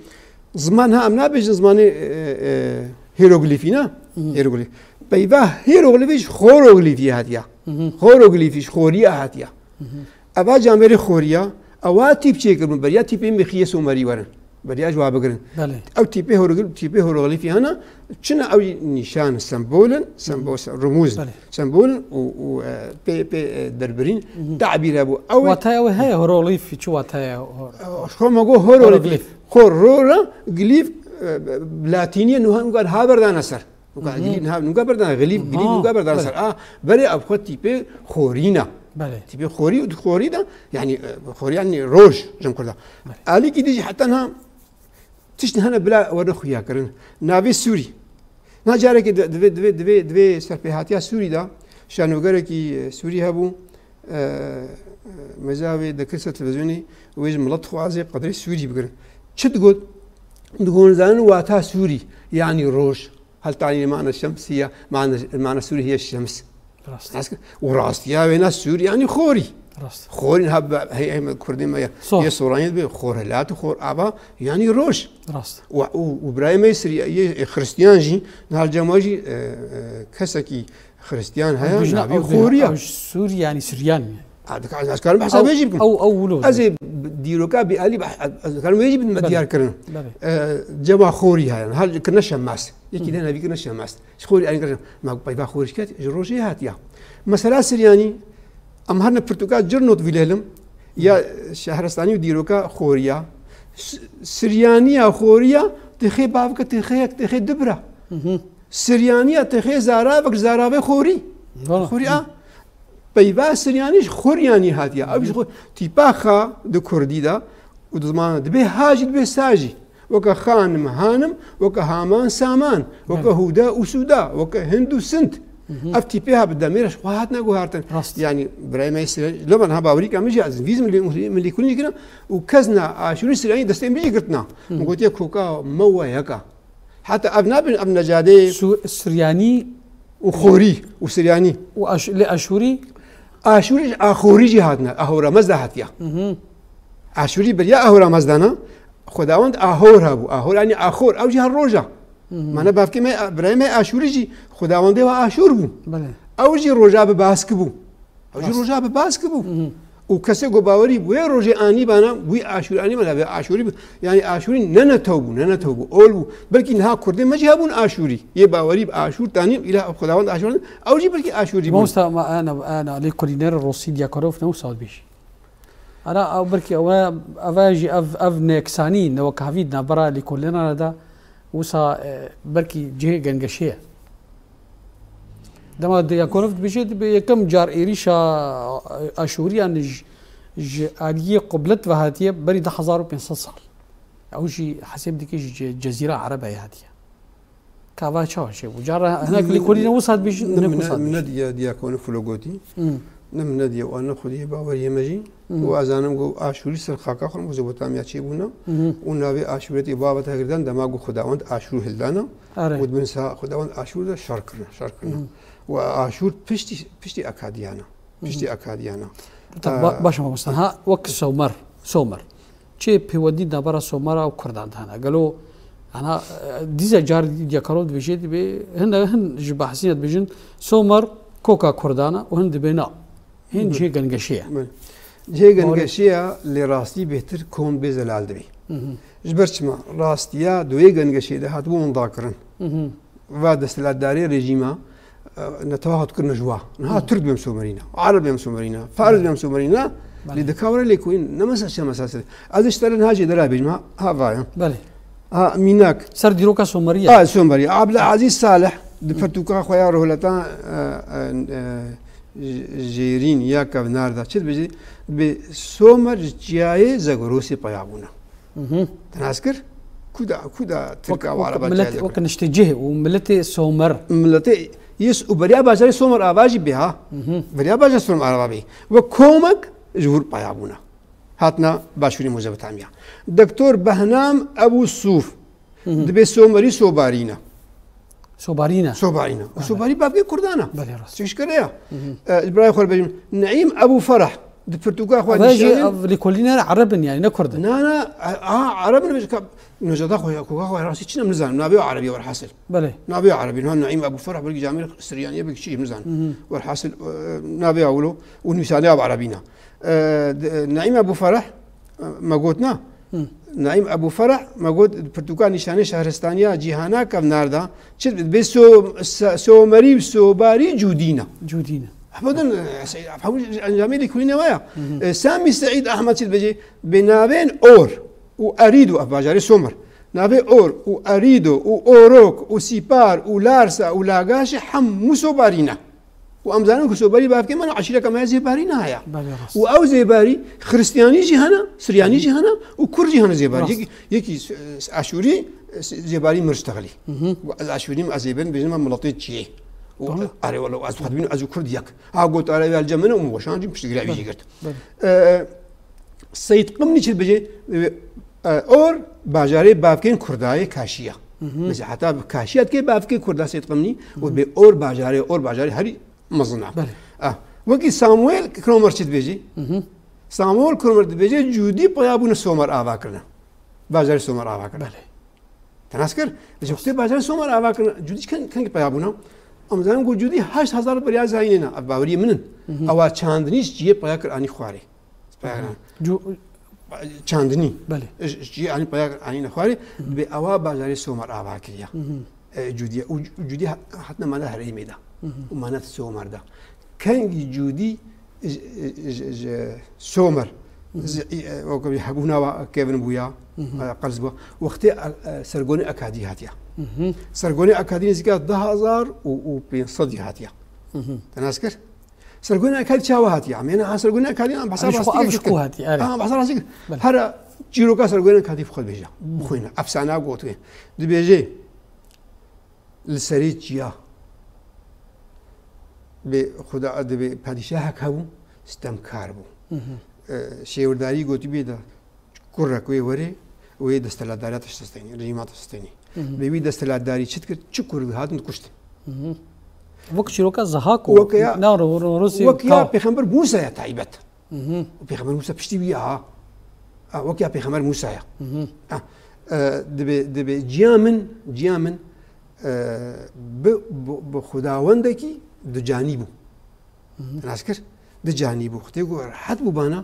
Ziman ha em nabêjin zimanê, e, e, hieroglîfî ne? Hı hı. Hieroglîf. Peyva hieroglîfî ji xoroglîfî hatiya. Hı hı. Xoroglîfî ji xorîya hatiya. Hı hı. Eva camêrê xoriya, ewa tîp çêkiribûn, beriya tîpê mixiyê Somerî werin. Beriya ji wa bigirin. Belê. Ew tîpê horoglî-, tîpê horoglîfî hene, çi ne ew nîşan, sembol in, sembol, se-, rumûz, belê, sembol in û, û, e, pê, pê, e, derbirîn, hı hı, tabîr hebû. Ew wataya wê heye, horoglîf, çi wataya hor-, e, xwe me got horoglîf. Horoglîf. Xwe ro re glîf, e, latîniyê nuha nûka ha berdane ser. Nûka, hı hı, gilîf niha nûka berdane, gilîf, aha, gilîf nûka berdane, belê, ser. A, berê ev xwe tîpê xorî ne. Belê. Tîpê xorî û di xorî de, yani, e, xorî yani roj, jim kurda. Belê. Alîkî dî jî heta niha tişt hene bila were xuya kirin. Navê Sûrî. Na carekê di, divê, divê, divê, divê serpêhatiya Sûrî de şanogerekî, e, Sûrî hebû. E, mêza wê dikir ser televîzyonê, wê ji milet dixwazê qedrê Sûrî bigirin. Çi digot? Digot, zanin wata Sûrî, yanî roj. Hal tanî mana şemsiye, mana, mana Sûrî hiye şems. Rast. Nas kir? Û rastiya wêna Sûrî, yanî xorî. Rast. Xorî ha be-, hey, hey, Kurdê me ya. So. Yê Soraniyê dibe, xor hilat, xor ava, yanî roj. Rast. Û, û, û birayê me Sirî-, yê, e, Xristiyan jî, niha cema jî, e, e, kesekî Xristiyan heye, Bijna navê ew xorî ya. Ew Sûrî, yanî Siryan. A, dika-, ez karim behsa Ew, wê jî bikim. Ew, ew wilo. Ez ê dîroka bî alî beh-, ez karim wê jî bidim me Belê. diyar kirin. Belê. E, cema xorî heye. Hal kirine şemas. Yekî Hı. de nevî kirine şemas. Ji xorî anî kirine. Ma peyva xorî şikayet, ji rojê hatiya. Mesela Siryanî, em her ne pirtûka Cirnot vîlelim, ya şehrestanî û dîroka xorî ya. S-, Siryaniya xorî ya, têxê bavke, têxê yek, têxê du bira. Hı hı. Siryaniya têxê zaravek, zaravê xorî. Valla. Xorî a. Peyva Siryanî ji xoryanî hatiye. Ew ji xo-, tîpa xa di kurdî de û di ziman de dibê ha jî dibê sa jî. Weke xanim, hanim, weke haman, saman, weke Belê. hûda û sûda, weke hind û sind. Hı hı. Ev tîpê ha bi demê re ji xwe hatine guhartin. Rast. Yanî birayê me Siryanî, loma niha bawerîka min jî ez vîz milî, milî kulînî kirim û kes na aşûrî Siryanî destê min jî girtina. Hı. Min gotiye koka me we yeka. Heta ev nabin, ev necadê Su-, Siryanî û xorî û Siryanî. û Aş-, lê Aşûrî? Aşûrî ji Axorî jî hatine, Ahura Mezda hatiya. Hı hı. Aşûrî beriya Ahura Mezda ne, Xwedawend Ahor hebû. Ahor, yanî Axor, ew jî her roja. Hı hı. Mane bavkê me, birayê me Aşûrî jî Xwedawendê we Aşûr bû. Belê. Ew jî roja bi bask bû. Ew jî Rast. roja bi bask bû. Hı hı. Û kesê ku bawerî bi wê rojê anî bana, wî Aşûrî anî bana, vê Aşûrî bi, yanî Aşûrî ne netew bû, ne netew bû, ol bû. Belkî niha Kurdê me jî hebûn Aşûrî. Yê bawerî bi Aşûr tanî, îla Xwedawend Aşûr, ew jî belkî Aşûrî bûn. Mamosta, ma ana, ana lê kulîner Rosî Dyakarov ne wisa dibêjî. Ana ew belkî ew, ev jî ev, ev neyeksanî, newekhavî di navbera lêkolînera de wisa, e, belkî cihê gengeşê ye. Dema Dyakonov dibêje, dibê yekem car êrîşa Aşûriyan ji, ji aliyê qublet ve hatiye berî du hezar û pênc sed sal. Ew jî hesêb dike ji Ce-, Cezîra Erebeyê hatiye. Ka va çawa çêbû? Cara hinek lêkolîne wisa dibêjin, Ne hinek min wisa ne, min dibêjin. nediye Dyakonov wilo gotî. Hmm. Ne min nediye, û ne xwediyê baweriyê me jî. Mhm. Û ez zanim ku Aşûrî ser xaka xwe Mezopotamya çêbûne Mhm. û navê Aşûrê tê baveta girdan dema ku Xwedawend Aşûr hildana Are. û di bin sa Xwedawend Aşûr de şer kirine, şer kirine. Mhm. Û Aşûr piştî, piştî Akadiyana. Piştî Mhm. Akadiyana. Ta ba-, Ee, baş e mamosta. Ha, wek Somer, Somer. Çi pêwendî navbera Somera û Kurdan de hene? Gelo, ana, e, dîse car Dyakarov dibêje, dibê hin, hin ji behsîne dibêjin Somer koka Kurdan e û hin dibê na. Hin Hı hı. cihê gengeşê ye. Belê. Cihê Doğru. gengeşê ye, lê rastî bêhtir kom bê zelal dibî. Hı hı. Ji ber çima? Rastiya di wê gengeşê de hatibû windakirin. Hı hı. Va desthilatdarê rejîma, e, netewa hat kirine ji wa. Niha Hı. Tirk bêm somerîne, Ereb bêm somerîne, Faris Belê. bêm somerîne. Belê. Lê dika were lêkolîn, ne mesele çi mesele. Ez ji te re niha jê dera bêjim, ha, ha va ye. Belê. Ha, mînak. Ser dîroka Somerî ye. Ha, Somerî. Abdulazîz Salih, di Hı. pirtûka xwe ya Rohleta, e, e, e, J-, Jêrîn ya Kevnar de çi dibêje? Dibê Somer ji çiyayê Zagrosê peya bûne. Hı hı. Te nas kir? Ku da, ku da Tirka Wek, û wek Ereba millet, çiyayê wek Zagrosê? niştecih û milletê Somer. Milletê yê S-, û beriya bajarê Somer ava jî bê ha. Hı hı. Beriya bajarê Somer ava bê. Wek komek ji wir peya bûne. Hatine başûrê Mezopotamya. Doktor Behnam Ebû Sûf. Hı hı. Dibê Somerî Sobarî ne. Sobarî ne? Sobarî ne. Û Belê. Sobarî bavkê Kurdan e. Belê, rast. Çi ji kere ya? Hı hı. E, ji birayê xwe re bêjim. Neîm Ebû Fereh di pirtûka xwe Ev jî nîşanê ev lêkolîner Ereb in, yanî ne Kurd in. Na, na, a, a, Ereb in, ka, nojada xwe ya, koka xwe ya rastî çi ne, min nizanim. Navê Erebî ye werhasil. Belê. Navê Erebî, ha, Neîm Ebû Fereh, belkî camêr Siryanî ye, belkî çi, min nizanim. Hı hı. Werhasil, e, navê ya wilo û nivîsanê ya bi Erebî ne. E, de, Neîm Ebû Fereh, e, me got na. Hı. Neîm Ebû Fereh, me got, pirtûka nîşanê şehristaniya cîhana Kevnar da. Çi dibê So-, Se-, Somerî û Sobarî cûdî ne. Cûdî ne. Hemû din, e, Seîd, hemû encamê lêkolînê we ya. Hı hı. E, Samî Seîd Ehmed çi dibêje? Bi navên Or û Erîdo, ev bajarê Somer. Navê Or û Erîdo û Orok û Sîpar û Larsa û Lagaşê hemû Sobarî ne. Û em zanin ku Sobarî bavkê me ne, eşîreka me ya Zêbarî ne heye. Belê, rast. Û ew Zêbarî, Xiristiyanî jî hene, Siryanî jî hene û Kurd jî hene Zêbarî. Rast. Yekî, yekî, e, Aşûrî, e, Zêbarî min ji te xilî. Hı hı. Ez Aşûrî me, ez Zêbarî bêjim, em miletê çiyê. Û Tamam. Erê wele, ez xwe dibînim, ez û Kurd yek. Ha got, erê, ya li cem min e û min weşan jî piştgirê wî jî Belê. girt. Belê. E, Seyîd Qimnî çi dibêje? E, E, Or bajarê bavkên Kurda yê Kaşî ya. Mesela heta bi Kaşî ya dikê bavkê Kurda Sêd Qimnî û dibê Or bajarê, Or bajarê herî mezin a. Belê. Ah, wekî Samuel Kromer çi dibêjî? Samuel Kromer dibêje Cûdî peya bûne Somer ava kirine. Bajarê Somer ava kirine. Belê. Te nas kir? Ji wextê bajarê Somer ava kirine, Cûdî keng, kengî peya bûne? Em zanin ku Cûdî heşt hezar beriya zayînê ne. Ev baweriyê min in. Ewa çandinî ji ciyê peya kir anî xwarê. Peya Cû- Çandinî. Belê. Ji, ji ciyê anî peya kir anî ne xwarê. Dibê ewa bajarê Somer ava kiriya. E, Cûdî. Û Cûdî ha-, hatine mane herêmê de. Û mane Somer de. Kengî Cûdî ji, ji, ji Somer, ji, e, wekî hebûna wa kevin bûya, e, qerz bûya. Wextê, e, Sergonê Akadî hatiya. Sergonê Akadî nêzîka du hezar û pênc sedî hatiya. Te nas kir? Sergonê Akadî çawa hatiya? Em ê niha Sergonê Akadî, em behsa Em ji xwe rastî ev ji kir. Ku hatiye, erê. Em behsa rastî kir. Belê. Hera çîroka Sergonê Akadî bi xwe dibêje. Bixwîne. Efsana gotiye. Dibêje, li serê çiya bê xuda, dibê padîşahek hebû, stemkar bû. E, şêwirdarî gotî bê de, kurek wê werê, wê desthilatdariya te şistenî, rejîma te şistenî. Bê wî desthilatdarî çi dikir? Çi kur dihatin dikuştin. Wek çîroka Zihak û Wek ya, na ro-, ro-, Rûsî wek ya ka. Pêxember Mûsa ya taybet. Û Pêxember Mûsa piştî wî ya ha. Ha, wek ya Pêxember Mûsa ya. Ha, e, dibê, dibê ciya min, ciya min, e, bi, bi, bi xudawendekî ducanî bû. Nas kir? Ducanî bû. Xwedê ku rehet bû bana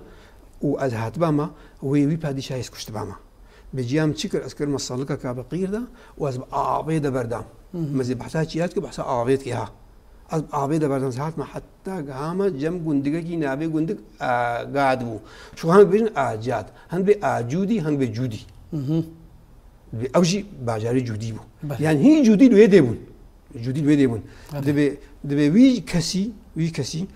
û ez hatibama wê wî padîşahê ez kuştibama. Bi ciya min çi kir? Ez kirime salikeka bi qîr de û ez bi avê de berdam. Me zê behsa çiya dike, behsa avê dike ha. Ez bi avê de berdam, ez hatime heta gihama cem gundikekî navê gundik Agad bû. Şu han bêjin Acad. Hen bê Acûdî, hen bê Cûdî. Dibê ew jî bajarê Cûdî bû. Belê. Yani hîn Cûdî li wê dê bûn. Cûdî li wê dê bûn. Belê. Dibê, dibê wî kesî, wî kesî,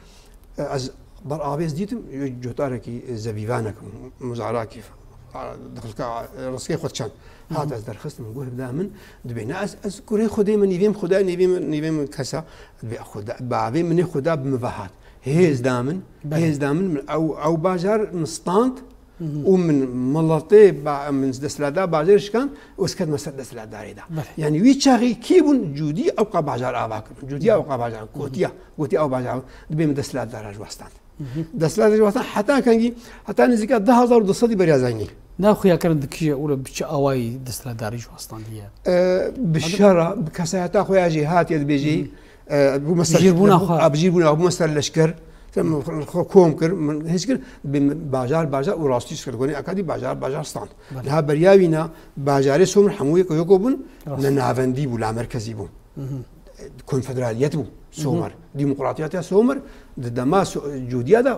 e, ez ber avê ez dîtim, cotarekî, e, zevîvanek, muzarakî, a, dixilka, e, riskê xwe diçand. Hat ez derxistim, guh bida min, dibê ne ez, ez kurê Xwedê me, nîvê min Xweda, nîvê min, nîvê min kesa, dibê Xweda, bavê min ê Xweda bi min ve hat. Hêz da min, Belê. Hêz da min, min ew, ew bajar min stand, û min miletê ba-, min desthilatdar bajarê şikan û ez ketime ser desthilatdarê de. Belê. Yani wî çaxê kî bûn? Cûdî ewqa bajar ava kirin. Cûdî ewqa bajar gotiya, gotiya ew bajar dibê min desthilatdara ji westand. Desthilatdara ji westand heta kengî, heta nêzîka du hezar û du sedî beriya zayînê. Na xuya kirin dikije û li bi çi awayî desthilatdarî ji westandiye? E, bi şera, bi kesayeta xwe ya jêhatî dibêjî, E, bûme ser, Jîrbûna xwe. A, bi jîrbûna xwe bûme ser leşker. Te min xwe kom kir, min hêz kir, bi min bajar, bajar û rastî Sergonê Akadî bajar, bajar stand. Belê. Niha beriya wîna bajarê Somer hemû yek yeko bûn, Rast. Ne navendî bû, lamerkezî bû. Konfederaliyet bû, Somer. Demokratiyetiya Somer, di dema So-, Cûdiya de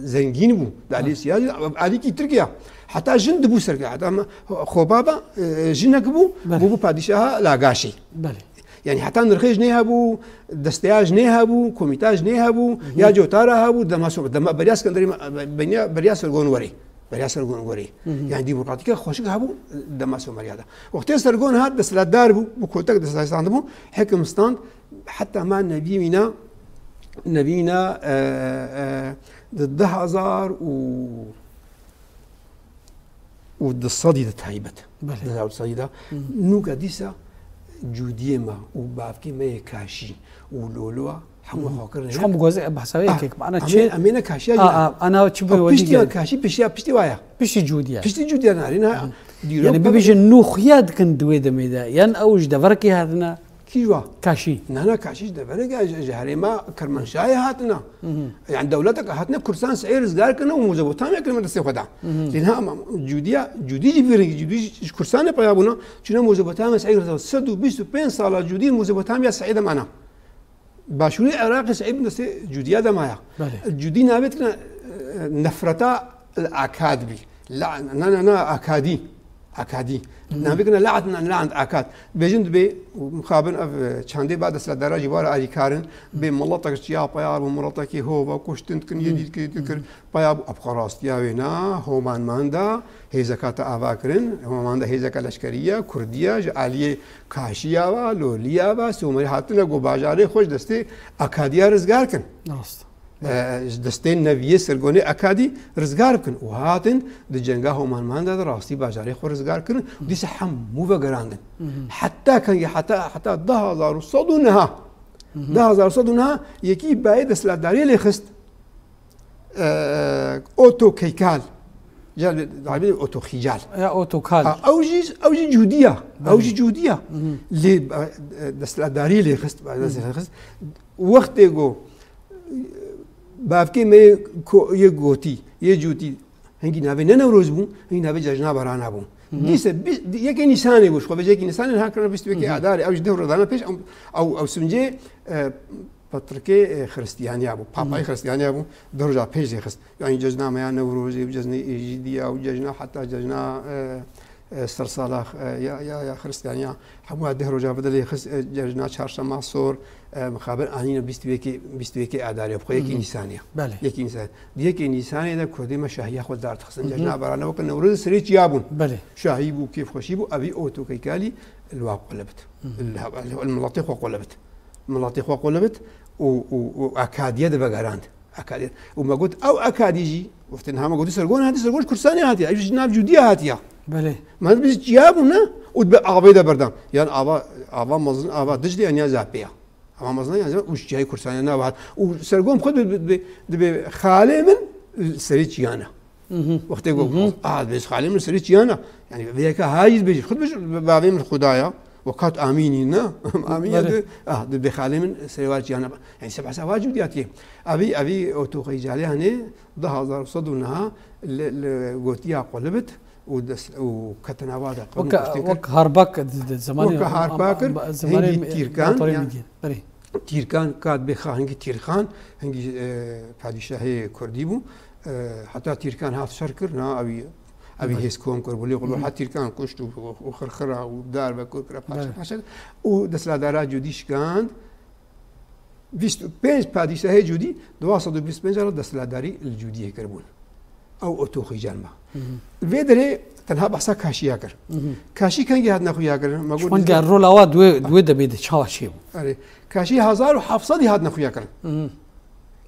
zengîn bû. Di alî siyasî, alîkî Tirkiye. Heta jin dibû serke, heta me, xwebaba, e, jinek bû, Belê. Bû, bû padîşaha Lagaşê. Belê. Yani heta nirxê ji nê hebû, desteya ji nê hebû, komîta ji nê hebû, ya cotara hebû, dema so-, dema beriya Skenderê me, beriya, beriya Sergon werê. Beriya Sergon werê. Yani demokratîka xweşik hebû dema Someriya de. Wextê Sergon hat, desthilatdar bû, bi kotek desthilatdar bû, hekim stand, heta ma nevî wîna, nevî wîna, e, e, di du hezar û û di sedî de taybet. Belê. Di sedî de. Nûka dîsa cûdiyê me û bavkê me yê Kaşî û Loloa hemû xwe kirin. Çiqas bi gozê behsa wê yekek, mana çi? Em ê ne Kaşiya jî. A, ana çi bi wedî piştî ya Kaşî, piştî ya, piştî waya. Piştî cûdiye. Piştî cûdiye narîn ha. Yani bibêjin nû xuya dikin di wê demê de. Yan ew ji deverekê hatine. Kî wa? Kaşî. Nana Kaşî ji devereke ji, ji herêma Kermanşahê hatine. Yani dewletek hatine Kurdistan seyê rizgar kirine û Mezopotamya kirine destê xwe de. Lê niha ama Cûdiya, Cûdî jî vî rengî, Cûdî ji, ji Kurdistanê peya bûne, çûne Mezopotamya seyê rizgar. Sed û bîst û pênc sala Cûdî Mezopotamya seyê de mane. Başûrê Iraqê seyê bin destê Cûdiya de maya. Belê. Cûdî navê dikine, e, nefreta el Akad bî. La, na, na, na, Akadî. Akadî. Navê kine laet, na, laet Akad. Bêjin dibê, mixabin ev, e, çandê ba desthilatdara jî wara alîkarin, bê miletek çiya peyar bû, miletekî hova kuştin dikin, yê dî dikir, dî dikir, peyar bû. Ev xwe rastiya wê na, Homan manda, hêzeka te ava kirin, Homan manda hêzeka leşkerî ya, kurdî ya, ji aliyê Kaşiya ve, Loliya ve, Somerî hatine ku bajarê xwe ji destê Akadiya rizgar kin. Rast. e, ji destên neviyê Sirgonê Akadî rizgar bikin û hatin di cenga Homanman de rastî bajarê xwe rizgar kirin û dîsa hemû vegerandin. Heta kengî, heta, heta du hazar û sed û neh. Du hazar û sed û neh yekî bayê desthilatdariyê lê xist. E, Oto Keykal. Gel bir, Oto Xical. Ya Oto Kal. Ha, ew jî, ew jî Cûdî ya. Ew jî Cûdî ya. Lê, e, e, desthilatdariyê lê xist, lê xist. Wextê ku bavkê me yê ko-, yê gotî, yê Cûdî, hingî navê ne Newroz bû, hingî navê Cejna Berana bû. Dîse bi-, di-, yekê Nîsanê bû, ji xwe vê yekê Nîsanê niha kirine bîst û yekê Adarê, ew jî deh rojane pêş, ew, ew, ew sincê, e, Petrikê, e, Xiristiyaniya bû, Papayê Xiristiyaniya bû, deh roja pêş jê xist. Yani cejna me ya Newrozê û cejnê Êjîdî ya û cejna heta cejna, e, e, sersala, e, ya, ya, ya Xiristiyaniya. Hemû deh roja bi dilê xist, e, cejna Çarşema Sor, e, mixabin anîne bîst û yekê, bîst û yekê Adarê, bi xwe yekê Nîsanê ya. Belê. Yekê Nîsan. Di yekê Nîsanê de Kurdê me şahiya xwe derdixistin. Cejna Berane weke Newrozê serê çiya bûn. Belê. Şahî bû, kêfxweşî bû, evî Oto Keykalî li wa qulibit. Li, li, li miletê xwe qulibit. Miletê xwe qulibit û, û, û Akadiye divegerand. Akadiye. Û me got, ew Akadî jî, wextê niha me gotî Sirgon hatiye, Sirgon ji Kurdistanê hatiye. Ev jî nav Cûdî ya hatiye. Belê. Me dibîst çiya bû ne? Û dibe avê de berdam. Yan ava, ava mezin, ava Diclê yan ya Zapê ya. Ava mezin yan Zapê û ji çiyayê Kurdistanê nava hat. Û Sirgon xwe dibe, dibe, dibe xalê min serê çiyana. Wextê ku, a, dibê xalê min serê çiyana. Yani vê yeka ha jî dibêjî, xwe dibêjî, bavê min Xuda ya. Wekat amînî ne? Amîn ya. Belê. Di, ah, di bê xalê min serê wa çiyana. Yani se behsa wa Cûdî ya tê. Evî, evî Oto Xeycalê hanê du hazar û sed û neh li, li gotiya qulibit û des-, û ketina wa de qewm Wek, kuştin kir. Wek Harbak di, di zemanê Wek Harbak kir, zemanê hingî Tîrkan, Împaratorê ya. Mîdiyê. Belê. Tîrkan, ka dibê xa hingî Tîrxan, hingî, e, padîşahê Kurdî bû. E, heta Tîrkan hat şer kir, na, evî, evî Belê. Hêz kom kir, bilê xwe Hı hı. hat Tîrkan kuşt û, û, û xirxira û darbe kir, kir, parça Belê. Parça kir. Û desthilatdara Cûdî şikand. Bîst û pênc padîşahê Cûdî, dua sed û bîst û pênc re desthilatdarî li Cûdiyê kiribûn. Ew Oto Xîcan ma. Hı hı. Vê derê tenha behsa Kaşiya kir. Hı hı. Kaşî kengî hatine xuya kirin? Me got Şivan nîzde- gel rola wa duê, duê debê de çawa çê bû? Erê. Kaşî hezar û heft sedî hatine xuya kirin. Hı hı.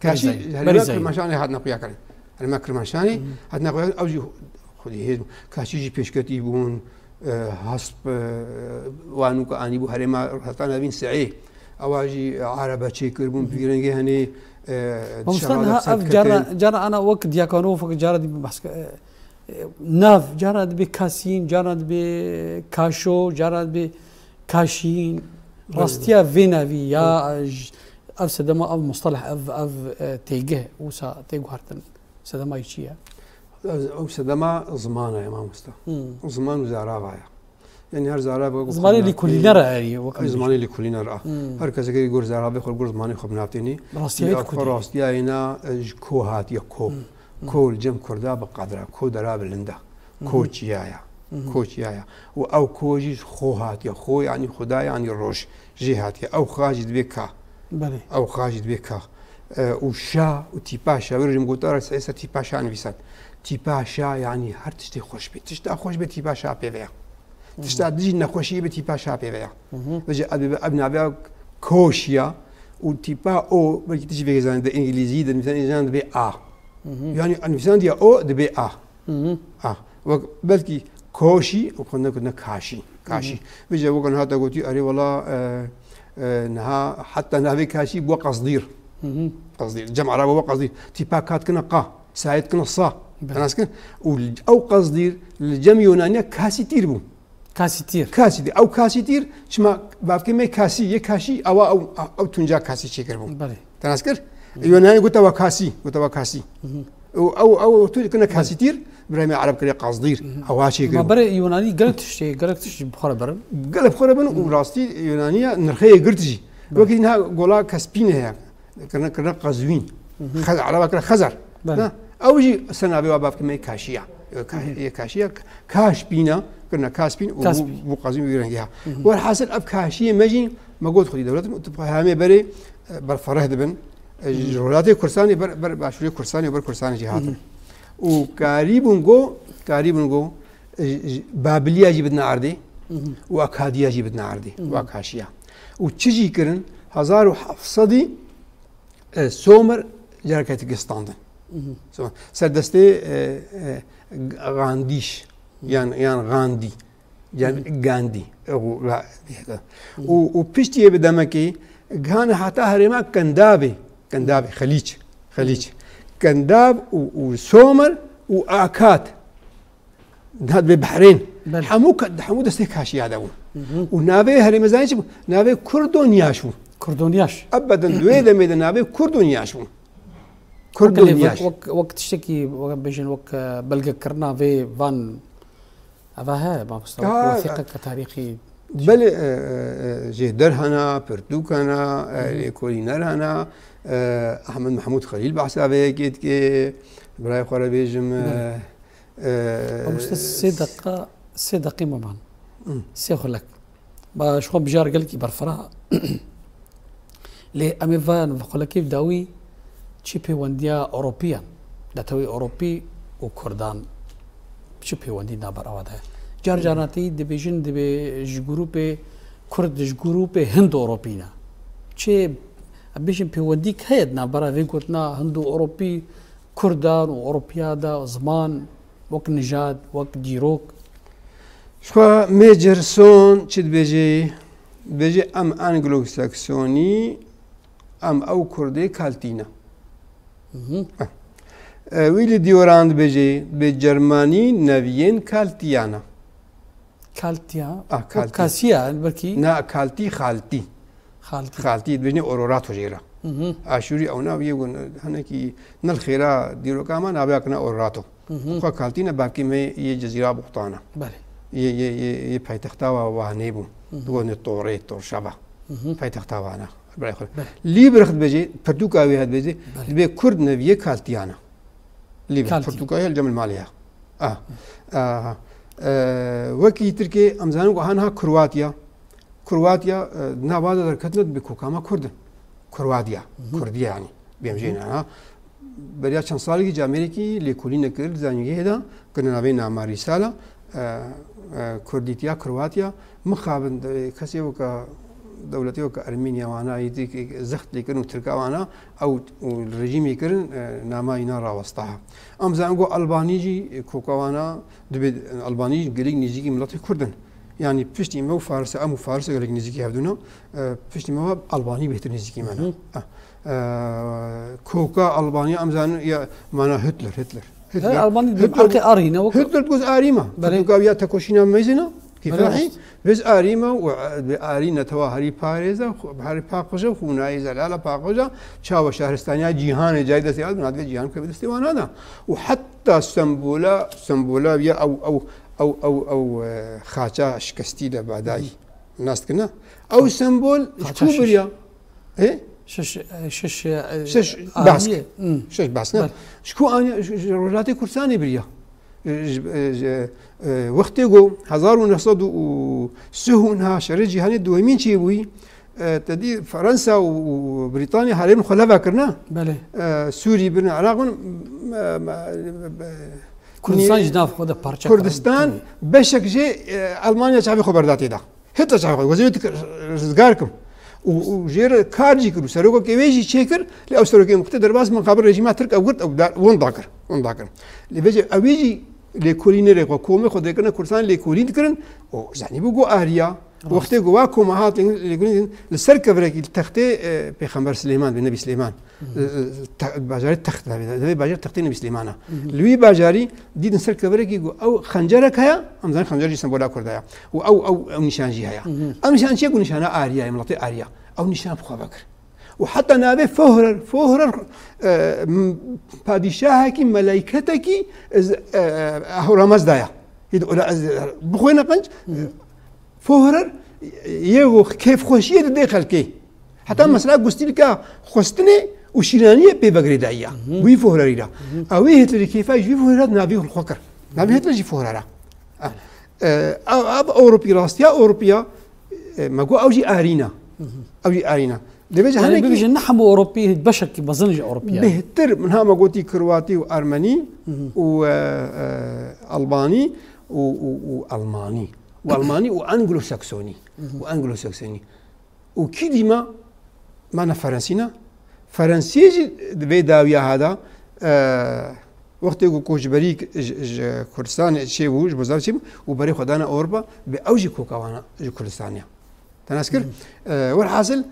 Kaşî Berî zayî. Herêma Berî zayî. Kirmaşanê hatine xuya kirin. Herêma Kirmaşanê Hı hı. hatine xuya kirin. Ew jî xwedî hêz bûn. Kaşî jî pêşketî bûn. E, hesp, e, wan û ku anîbû herêma heta navîn Seê. Ewa jî arebe çêkir bûn, Hı hı. vî rengê henê, e, Mamoste, şevala niha ser ev diketin. Cara, cara ana wek diyakano, wek cara dî behs ke, e, e, nav, cara dibê kasîn, cara dibê kaşo, cara dibê kaşîn. Belê. Rastiya vê navî ya, Hı. j-, ev sedema, ev mustaleh, ev, ev, e, têgeh wisa tê guhertin. Sedema yî çi ye? Ew sedema zimana ye, mamoste. Hı. Ziman û zarava ye. Yani her zarava wek Zimanê xwe lîkolîner e erî, wek Ay, zimanê lîkolîner a. Hmm. Her kesek gor zaravê xwe, gor zimanê xwe binavtênî. Rastiyayê Ya, xwe dî. Rastiyayê na, e, ji ko hatiye ko. Hmm. Hmm. Ko li cem Kurda bi qedra, ko dera bilind e. Ko Hmm. çiya ya. Hmm. Ko çiya ya. Û ew ko jî ji xo hatiye. Xo yani Xuda yani roj. Jê hatiye. Ew xa jî dibê ka. Belê. Ew xa jî dibê ka. E, û şa û tîpa şa. Wê rojê min gotara se, se tîpa şa nivîsand. Tîpa şa yani her tiştê xweş bê. Tişta xweş bê tîpa şa pê ve ya. Hı hı. Tişta dijî nexweşiyê bi tîpa şa pê ve ya. Hı hı. Vêce ev, ev navê koşiya û tîpa o, belkî tu jî vê zanî, di îngilîzî de nivîsan, îngilîzan dibê a. Hı hı. Yani nivîsan diye o, dibê a. Hı hı. A. Wek belkî koşî, û xwe nekirine kaşî. Kaşî. Hı hı. Vêce wek hata gotî, erê wela, e, e, niha heta navê kaşî bû qezdîr. Hı hı. Qezdîr. Cem Araba bû qezdîr. Tîpa kat kine qa. Sayê dikine sa. Belê. Te nas kir? Û ew qezdîr li cem Yonaniya kasîtîr bû. Kasîtîr. Kasîtîr. Ew kasîtîr, çima bavkê me kasî, yê kaşî, ewa ew, ew tunca kasî çêkiribû. Belê. Te nas kir? Hı hı. Yonanî gote wa kasî, gote wa kasî. Hı hı. Û ew, ew, ew tu kine Belê. Kasîtîr, birayê me ereb kiriye qezdîr. Hı hı. Ewa çêkiribû. Ma berê Yonanî gelek tiştê, gelek tiştî bi xwe re birin. Gelek bi xwe re bin û Hı. rastî Yonaniya nirxê yê girtî jî. Belê. Wekî niha gola Kespînê heye. Kirine, kirine qezwîn. Hı hı. Xez-, Ereba kirine Xezar. Belê. Na, ew jî ser navê wa bavkê me yê Kaşiya. Ka-, Hı hı. yê Kaşiya, Kaşpîna, kirine Kaspîn û Kaspîn. bû, bû qezwîn wî rengê ha. Hı hı. Wer hasil ev Kaşiyê me jî, me got xwedî dewletin, û tu hemê berê, e, ber fereh dibin. E, Hı hı. ji welatê Kursanê ber, ber başûrê Kursanê û ber Kursanê jî hatin. Hı hı. Û karî bûn go, karî bûn go, e, ji, ji Babiliya jî bidine erdê Hı hı. û Akadiya jî bidine erdê Hı hı. û Akaşiya. Û çi jî kirin? Hezar û heft sedî, e, Somer Careke tike standin. So, ser destê, e, e, Gandîş, yan, yan Gandî, yan Gandî. E, û Ga-, û, û piştiyê bi demekê gihane heta herêma Kendavê, Kendavê, Xelîç, Xelîç. Kendav û, û Somer û Akat. Niha dibê Behrên. Belê. Hemû ke-, hemû destê kaşiya de bûn. Û navê herêmê zanî çi bû? Navê Kurdonyaş bû. Kurdonyaş. Ebeden di wê demê de navê Kurdonyaş bû. Kurdonyaş. Wek, wek, wek tiştekî, wek bêjin, wek, e, belgekirina vê van, eva he, mamosta, wek Ha, wesîqeke tarîxî. Belê, e, e, e, jêder hene, pirtûk hene, e, lêkolîner hene, e, Ahmed Mehmûd Xelîl behsa vê yekê dike, birayê xwe re bêjim, e, Belê. Ee, Mamoste, sê deqa, sê deqî me man. Hı. Sê xulek. Ba, ji xwe mijar gelekî berfireh. Lê em ê van xulekê bi dawî çi pêwendiya Ewropiyan, Netewê Ewropî û Kurdan çi pêwendî navbera wan de heye? Car caran tê dibêjin, dibê ji grûpê Kurd, ji grûpê Hind-Ewropî ne. Çi, em bêjin pêwendîk heye di navbera vê gotina Hind û Ewropî, Kurdan û Ewropiya de ziman, wek nijad, wek dîrok. Ji xwe Majorson çi dibêje? Dibêje, em Anglo-Saksonî, em ew Kurdê Kaltî ne. Mhm. Eh. Eh, wî li Dioran dibêje, dibê Cermanî neviyên Kaltiya ne. Kaltiya. Ah, Kaltî. Kasiya, belkî. Na, Kaltî, Xaltî. Xaltî. Xaltî, dibêjinê Ororato jê re. Mhm. Aşûrî ew nav yê gun, hinekî nil xêra dîroka me navê kine Ororato. Mhm. Xwe Kaltî ne, bavkê me yê Cezîra Buxtan e. Belê. Yê, yê, yê, yê paytexta wa Wanê bû. Mhm. Digotinê Torê, Torşava. Mhm. Paytexta Wan e. Birayê xwe. Belê. Lîbrix dibêje, pirtûka wê heye dibêje, Belê. dibê Kurd neviyê Kaltiyan e. Lîbrix, Kaltî. Pirtûka ye li cem li malê ye. Ah. Ah. Eh, wekî Tirkê, em zanin ku ha niha Kroatiya. Kroatiya, eh, di nava de derketine dibê kokama Kurd in. Kroatiya. Mhm. Kurdiye yanî. Bêm jê Mhm. ne ha. Beriya çend salekî camêrekî lêkolîne kir, di zanyîgehê de, kirine navê Nama Rîsala, eh, eh, Kurdîtiya Kroatiya, mixabin de, kesê weke dewletê weke Ermeniya wana, yê dî zext lê kirin û Tirka wana, ew û rejîmê kirin, e, nama îna rawesta. Em zanin ku Albanî jî, e, koka wana dibe, Albanî jî gelek nêzîkî miletê Kurd in. Yanî piştî me û Farisa, em û Farisa gelek nêzîkî hevdû ne. E, piştî me ve Albanî bêhtir nêzîkî me ne. Hı. E, e, koka Albanî em zanin ya mana Hitler, Hitler. Her Almanî bi Hitler, erkê arî ne, wek Hitler digot arî me. Belê. Tuka ya tekoşîna meyzîna, Belê, kifahî, rast. Biz arî me û, e, bi arî netewa herî parêze, xu-, herî paqije, xûnayî zelala paqije, çawa şehristaniya cîhanê cayê destê hat, nadibê cîhan ke bi destê wana da. Û heta sembola, sembola ya ew, ew, ew, ew, ew, e, xaça şikestî de badayî. Hı. Nas dikine? Ew sembol ji Xaça ku şiş. biriya? Ê? Şiş, e, şiş, e, Şiş, aliyê. Bask. Hmm. Şiş, bask, ne? Bel. Ji ku aniya, ji, ji Rojhilatê Kurdistanê biriya. Ji, ji, e, wextê ku hezar û neh sed û sih û neh şerê cîhanê duyemîn çêbûyî, e, te dî Fransa û, û Brîtanya herêmên xwe leva kirine. Belê. E, Sûrî bin, Iraq bin, e, e, Kurdistan e, ji nav xwe de parçe Kurdistan kirin. beşek jê, e, Almanya çavê xwe berda tê de. Heta çawa xwe, wezîrê dik-, rizgar kim. Û, û jê re kar jî kir û serokekê wê jî çêkir, lê ew serokê min kute derbas, min qabil rejîma Tirk ew girt, ew da-, winda kir, winda kir. Lê vêce ew ê jî lêkolînerê xwe, komê xwe dêkirine Kurdistanê lêkolîn dikirin, û zanîbû ku ariya, Rast. wextê ku wa koma hatin lêkolîn, li ser kevirekî li textê, e, Pêxember Silêman, bi Nebî Silêman. Hı hı. E, e, te-, bajarê text, navê, navê bajarê textê Nebî Silêman e. Hı hı. Li wî bajarî dîtin ser kevirekî ku ew xencerek heye, em zanin xencer jî sembola Kurda ye. Û ew, ew, ew nîşan jî heye. Hı hı. Ew nîşan çi ye ku nîşana Arya ye, miletê Arya. Ew nîşan bi xwe vekir. Û heta navê Fohrer, Fohrer, e, m-, padîşahekî, meleyketekî, e, e, Ehramezda ye. Yê di ola ez, bi xwe ne qenc, Hı hı. Fohrer, yê ku kêfxweşiyê didê xelkê. Heta Hı. mesela gustîlka xwestinê û şîraniyê pê vegirê dayiya. Hı. Wî Fohrerî ra. Hı. Ew wî Hitlerî kêfa ji wî Fohrera navî xwe kir. Navî Hitler jî Fohrer e. E, ev, ev Ewropî rastiya Ewropiya, e, me got ew jî arîna. Hı hı. Ew jî arîna. Dibêje Yani hinekî bibêje ne hemû Ewropî, beşekî mezin ji Ewropiya. Bêhtir, min ha me gotî Kirwatî û Ermenî Hı hı. û, e, e, Albanî û, û, û Almanî. Û Almanî û Anglo-Saksonî. Hı hı. Û Anglo-Saksonî. Û kî dî me? Me ne Ferensî ne. Ferensiyê jî di vê dawiya hada, e, wextê ku koçberî ji, ji Kurdistanê çêbû, ji Bozar çêbû û berê xwe dana Ewropa, bi ew jî koka wana ji Kurdistanê. Te nas kir? E, welhasil,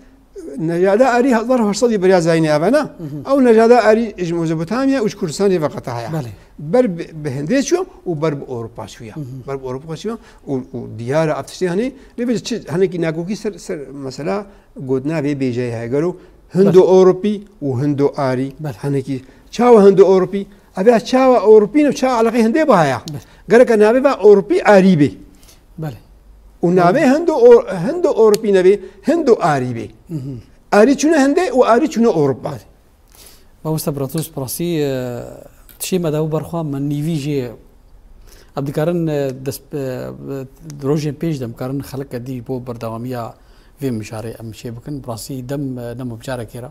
nejada arî hezar û heşt sed yê beriya zayînê ava ne? Ew nejada arî ji Mezopotamya û ji Kurdistanê ve qeta haya. Belê. Ber bi, bi Hindê çûye û ber bi Ewropa çûye. Ber bi Ewropa çûye û, û diyar e ev tiştê, hani, lê vê çi, hinekî nakokî ser, ser mesela gotina vê bêjeyê heye. Gelo Hindo Ewropî û Hindo Arî. Belê. Hinekî çawa Hindo Ewropî? Ev ya çawa Ewropî ne, çawa eleqê Hindê bi haya? Belê. Gereke navê ve Ewropî Arî bê. Belê. Û navê Hindo O-, Hindo Ewropî nebê, Hindo Arî bê. Arî çûne Hindê û Arî çûne Ewropa. Belê. Mamoste Bratus, bi rastî, e, tiştê me de û berxwe me nîvî jê. Em dikarin, e, dest, e, rojên pêş de em karin xeleke dî bo berdewamiya vê mijarê em çê bikin. Bi rastî dem, e, ne me bi carekê re,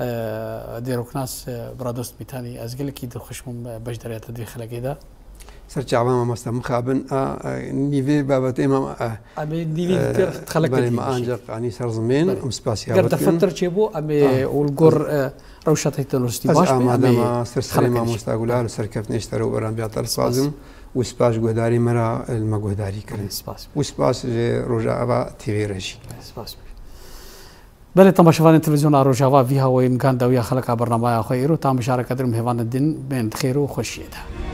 e, dêroknas, e, Bradost Mîtanî, ez gelekî dilxweş bûm, e, beşdariyeta di vê xelekê de. Ser çava mamoste mixabin, a, a, nîvê babetê me, a, Em ê nîvî, e, têr xeleke belê, dî me bişî. Ancak anî ser zimên, Belê. Em spasiya Ger we dikin. Defeter çêbû, em ê, Ah. û li gor, e, rewşa teknolojî Ez baş be, em amade ê me ser serê xeleke mamosta dî Gular, ser keftinê ji te re û beran biya te Spas. Dixwazim û spas ji guhdarî me re, e, li me guhdarî kirin. Spas. Û spas ji Rojava T V re jî. Spas. Belê, temaşevanên Televîzyona Rojava, vî hawayê em gan dawiya xeleka bernamaya xwe îro, ta mijareke din mêvanên din bên xêr û xweşiyê de.